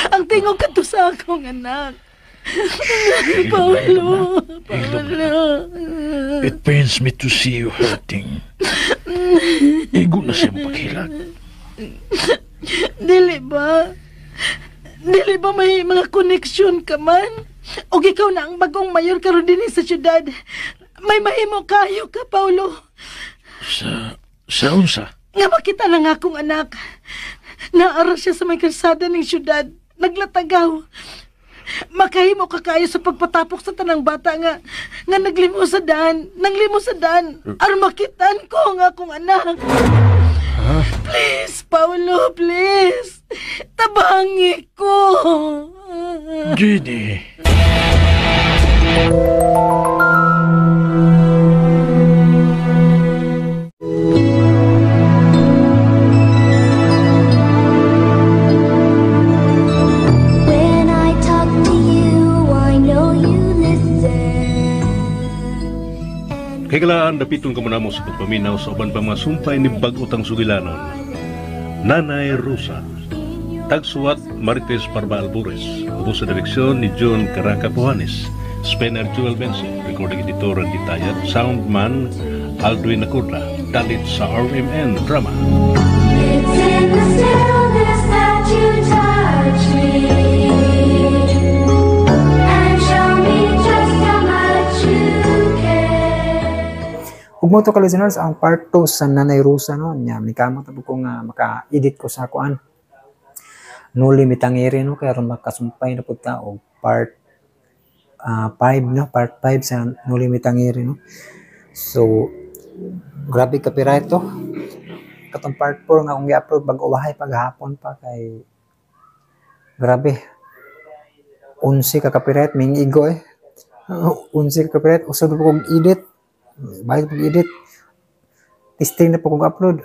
Ang tingog ka to sa akong anak. Paulo, Paulo. It pains me to see you hurting. Igo na siyang paghilak. Dili ba? Dili ba may mga koneksyon ka man? O ikaw na ang bagong mayor karon dinhi sa syudad. May mahimo kayo ka, Paulo. Sa unsa? Nga makita na nga akong anak. Naara siya sa may kalsada ng syudad. Naglatagaw. Makahimo ka kaayo sa pagpatapok sa tanang bata nga nga naglimo sa daan, nanglimo sa daan. Aron makitaan ko ang akong anak. Ha? Please, Paulo, please. Tabangi ko. Ginny. When I talk to you, I know you listen. Kailangan dapiton ka muna mo sa pagpaminaw sa uban pang mga sumpay ni bag-o tang sugilanon. Nanay Rosa. Tagsuwat Marites Parba Albures. Ubo sa direksyon ni John Caraca Puhanes. Spencer Joel Benson. Recording editor Randy Tayat. Soundman Aldwin Nakurda. Dalit sa RMN Drama. It's in the stillness that you touch me and show me just how much you care. Ug mo to ka listeners, ang part 2 sa Nanay Rosa, no, nya mikamot na ko nga maka-edit ko sa kuan. Noli Mi Tangere, no, kay aron makasumpay na pud ta og part 5, no, part 5 sa Noli Me Tangere, no. So grabe copyright to. Katong part 4 nga akong gi-upload bag uwahay paghapon pa kay grabe. 11 ka copyright ming igo eh. 11 ka copyright usab pa kog edit. Balik pag edit. Testing na po kong upload.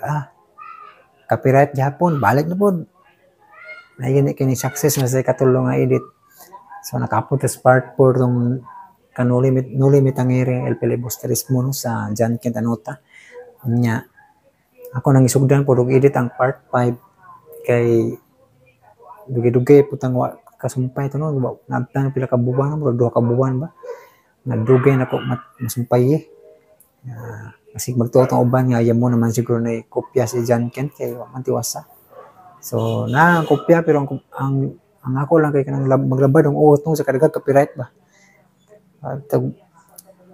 Copyright gihapon, balik na pod. Naigin kini success na sa katulong nga edit. So naka-upload tas part 4 tong kanuli Noli Me Tangere El Filibusterismo, no, sa John Kent Anota. Unya ako nang isugdan po og edit ang part 5 kay dugay-dugay putang wa kasumpay to, no, naabtan pila ka buwan, no, murag 2 ka buwan ba. Nadugay na ko masumpay eh. Kasi magtuo tong uban nga ayaw mo naman siguro na kopya si John Kent kay wa man tiwasa. So na ang kopya pero ang ako lang kay kanang maglabad ang uot sa kadaghang copyright ba. At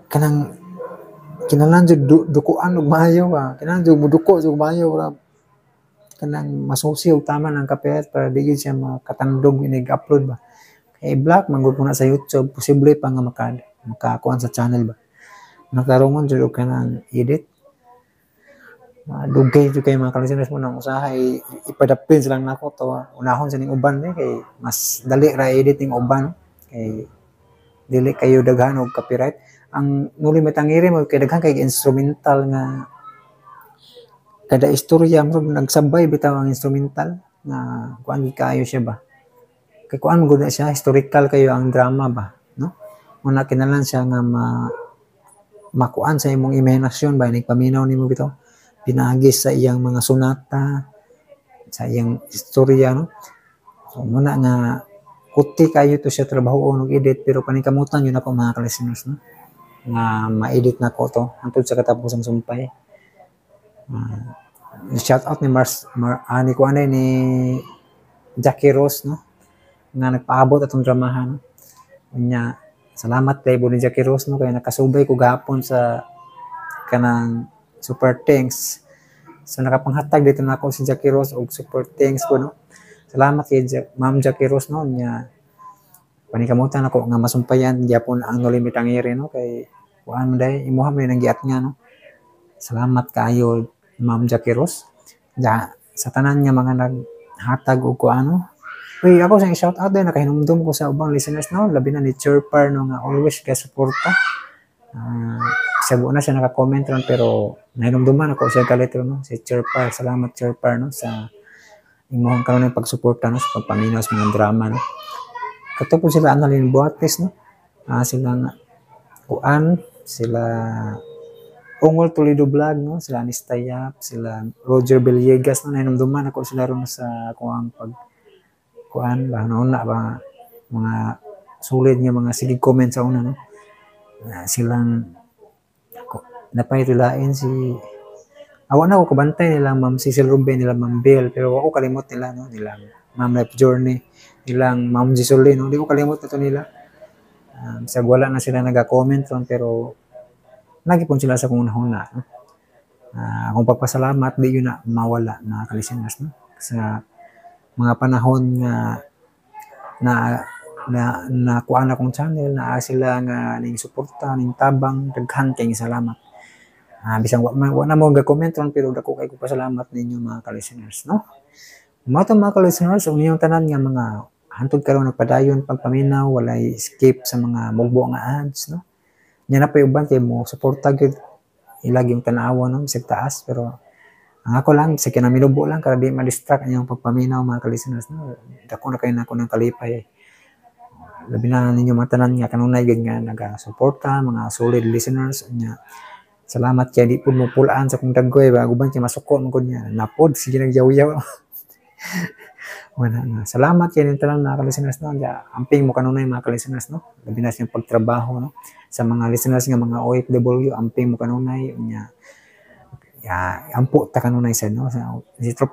kanang kinahanglan jud dukuan og maayo ba. Kinahanglan jud muduko jud maayo para kanang masusi og tama ng copyright para di jud siya makatandog inig upload ba. Kay i-block man gud na sa YouTube, posible pa nga makakuan sa channel ba. Nakarongon jud og kanang edit. Dugay jud kay mga ka-listeners mo nang usahay ipadapin silang nako to. Unahon sa ning uban eh, kay mas dali ra edit ning uban kay dili kayo daghan og copyright. Ang Noli Me Tangere mo kay daghan kay instrumental nga kada istorya mo nagsabay bitaw ang instrumental na kuan gid kaayo siya ba. Kay kuan gud na siya, historical kayo ang drama ba, no? Muna kinahanglan siya nga makuan sa imong imahinasyon ba, nagpaminaw nimo bitaw pinaagi sa iyang mga sonata, sa iyang istorya, no? So muna nga kuti kayo to siya trabaho og edit pero paningkamutan yun ako mga ka-listeners, no? Nga ma-edit na ko to hangtod sa katapusang sumpay. Shout out ni Mars, ni kuan ni Jackie Rose, no? Nga nagpaabot atong dramahan, no? Unya salamat kay ni Jackie Rose, no, kay nakasubay ko gahapon sa kanang super thanks. So nakapanghatag dito na ako si Jackie Rose og super thanks ko, no. Salamat kay Ma'am Jackie Rose, no, nya panikamutan ako nga masumpayan gyapon ang Noli Me Tangere, no, kay kuan man day imuha man nang giat nga, no. Salamat kaayo Ma'am Jackie Rose. Ja, sa tanan nga mga naghatag og kuan, no. Uy, ako sa shout out din nakahinumdum ko sa ubang listeners, no, labi na ni Chirpar, no, nga always kay suporta. Sa na siya naka-comment ron pero nahinumduman ako siya kalit ron, no, si Chirpar. Salamat Chirpar, no, sa imong karon ng pagsuporta, no, sa pagpaminaw sa mga drama, no. Kato po sila Annalyn Boates, no. Sila kuan, sila Ungol Toledo Vlog, no, sila Anis Tayap, sila Roger Villegas, no, nahinumduman ako sila ron sa kuang pag kuan ba nauna ba mga solid nga mga sige comment sa una, no. Silang napahitulain si awa na ako kabantay nila Ma'am Cecil Ruben, nila Ma'am Bell, pero ako kalimot nila, no, nila Ma'am Life Journey, nilang Ma'am Gisolin, no, di ko kalimot na to nila. Sa wala na sila naga-comment ron pero lagi po sila sa kung unahuna, no? Akong pagpasalamat di yun na mawala mga ka-listeners, no, sa mga panahon nga na Na nakuha na akong channel, naa sila nga ning suporta, ning tabang, daghan kayong salamat. Bisan wa na mo ga-comment ron, pero dako kay ko pasalamat ninyo, mga ka-listeners, no? Mao to, mga ka-listeners, ug ninyong tanan nga mga hantod karon nagpadayon pagpaminaw, walay skip sa mga mugbo nga ads, no? Nya na pa uban kay mo suporta gyud ilag yung tan-awa, no, bisag taas, pero ang ako lang sa kinaminubo lang para di ma-distract ang inyong pagpaminaw, mga ka-listeners, no? Dako na kayo nako ng kalipay. Labi na ninyo mga tanan nga kanunay gyud nga naga-suporta, mga solid listeners nya. Salamat kay di pud mo pulaan sa kong daggoy ba, uban kay masuko man gud niya. Napod sige nagyaw-yaw. Wala na. Salamat kay ning tanan, mga ka-listeners, no. Nya, amping mo kanunay, mga ka-listeners, no. Labi na sa inyong pagtrabaho, no. Sa mga listeners nga mga OFW, amping mo kanunay nya. Ya, ampo ta kanunay sa, no. Sa, si Trop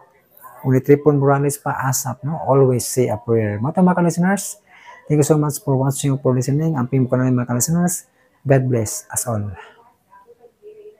Uli Tripon Morales pa ASAP, no. Always say a prayer. Mga mga ka-listeners, thank you so much for watching, for listening. Amping mo kanunay, mga ka-listeners. God bless us all.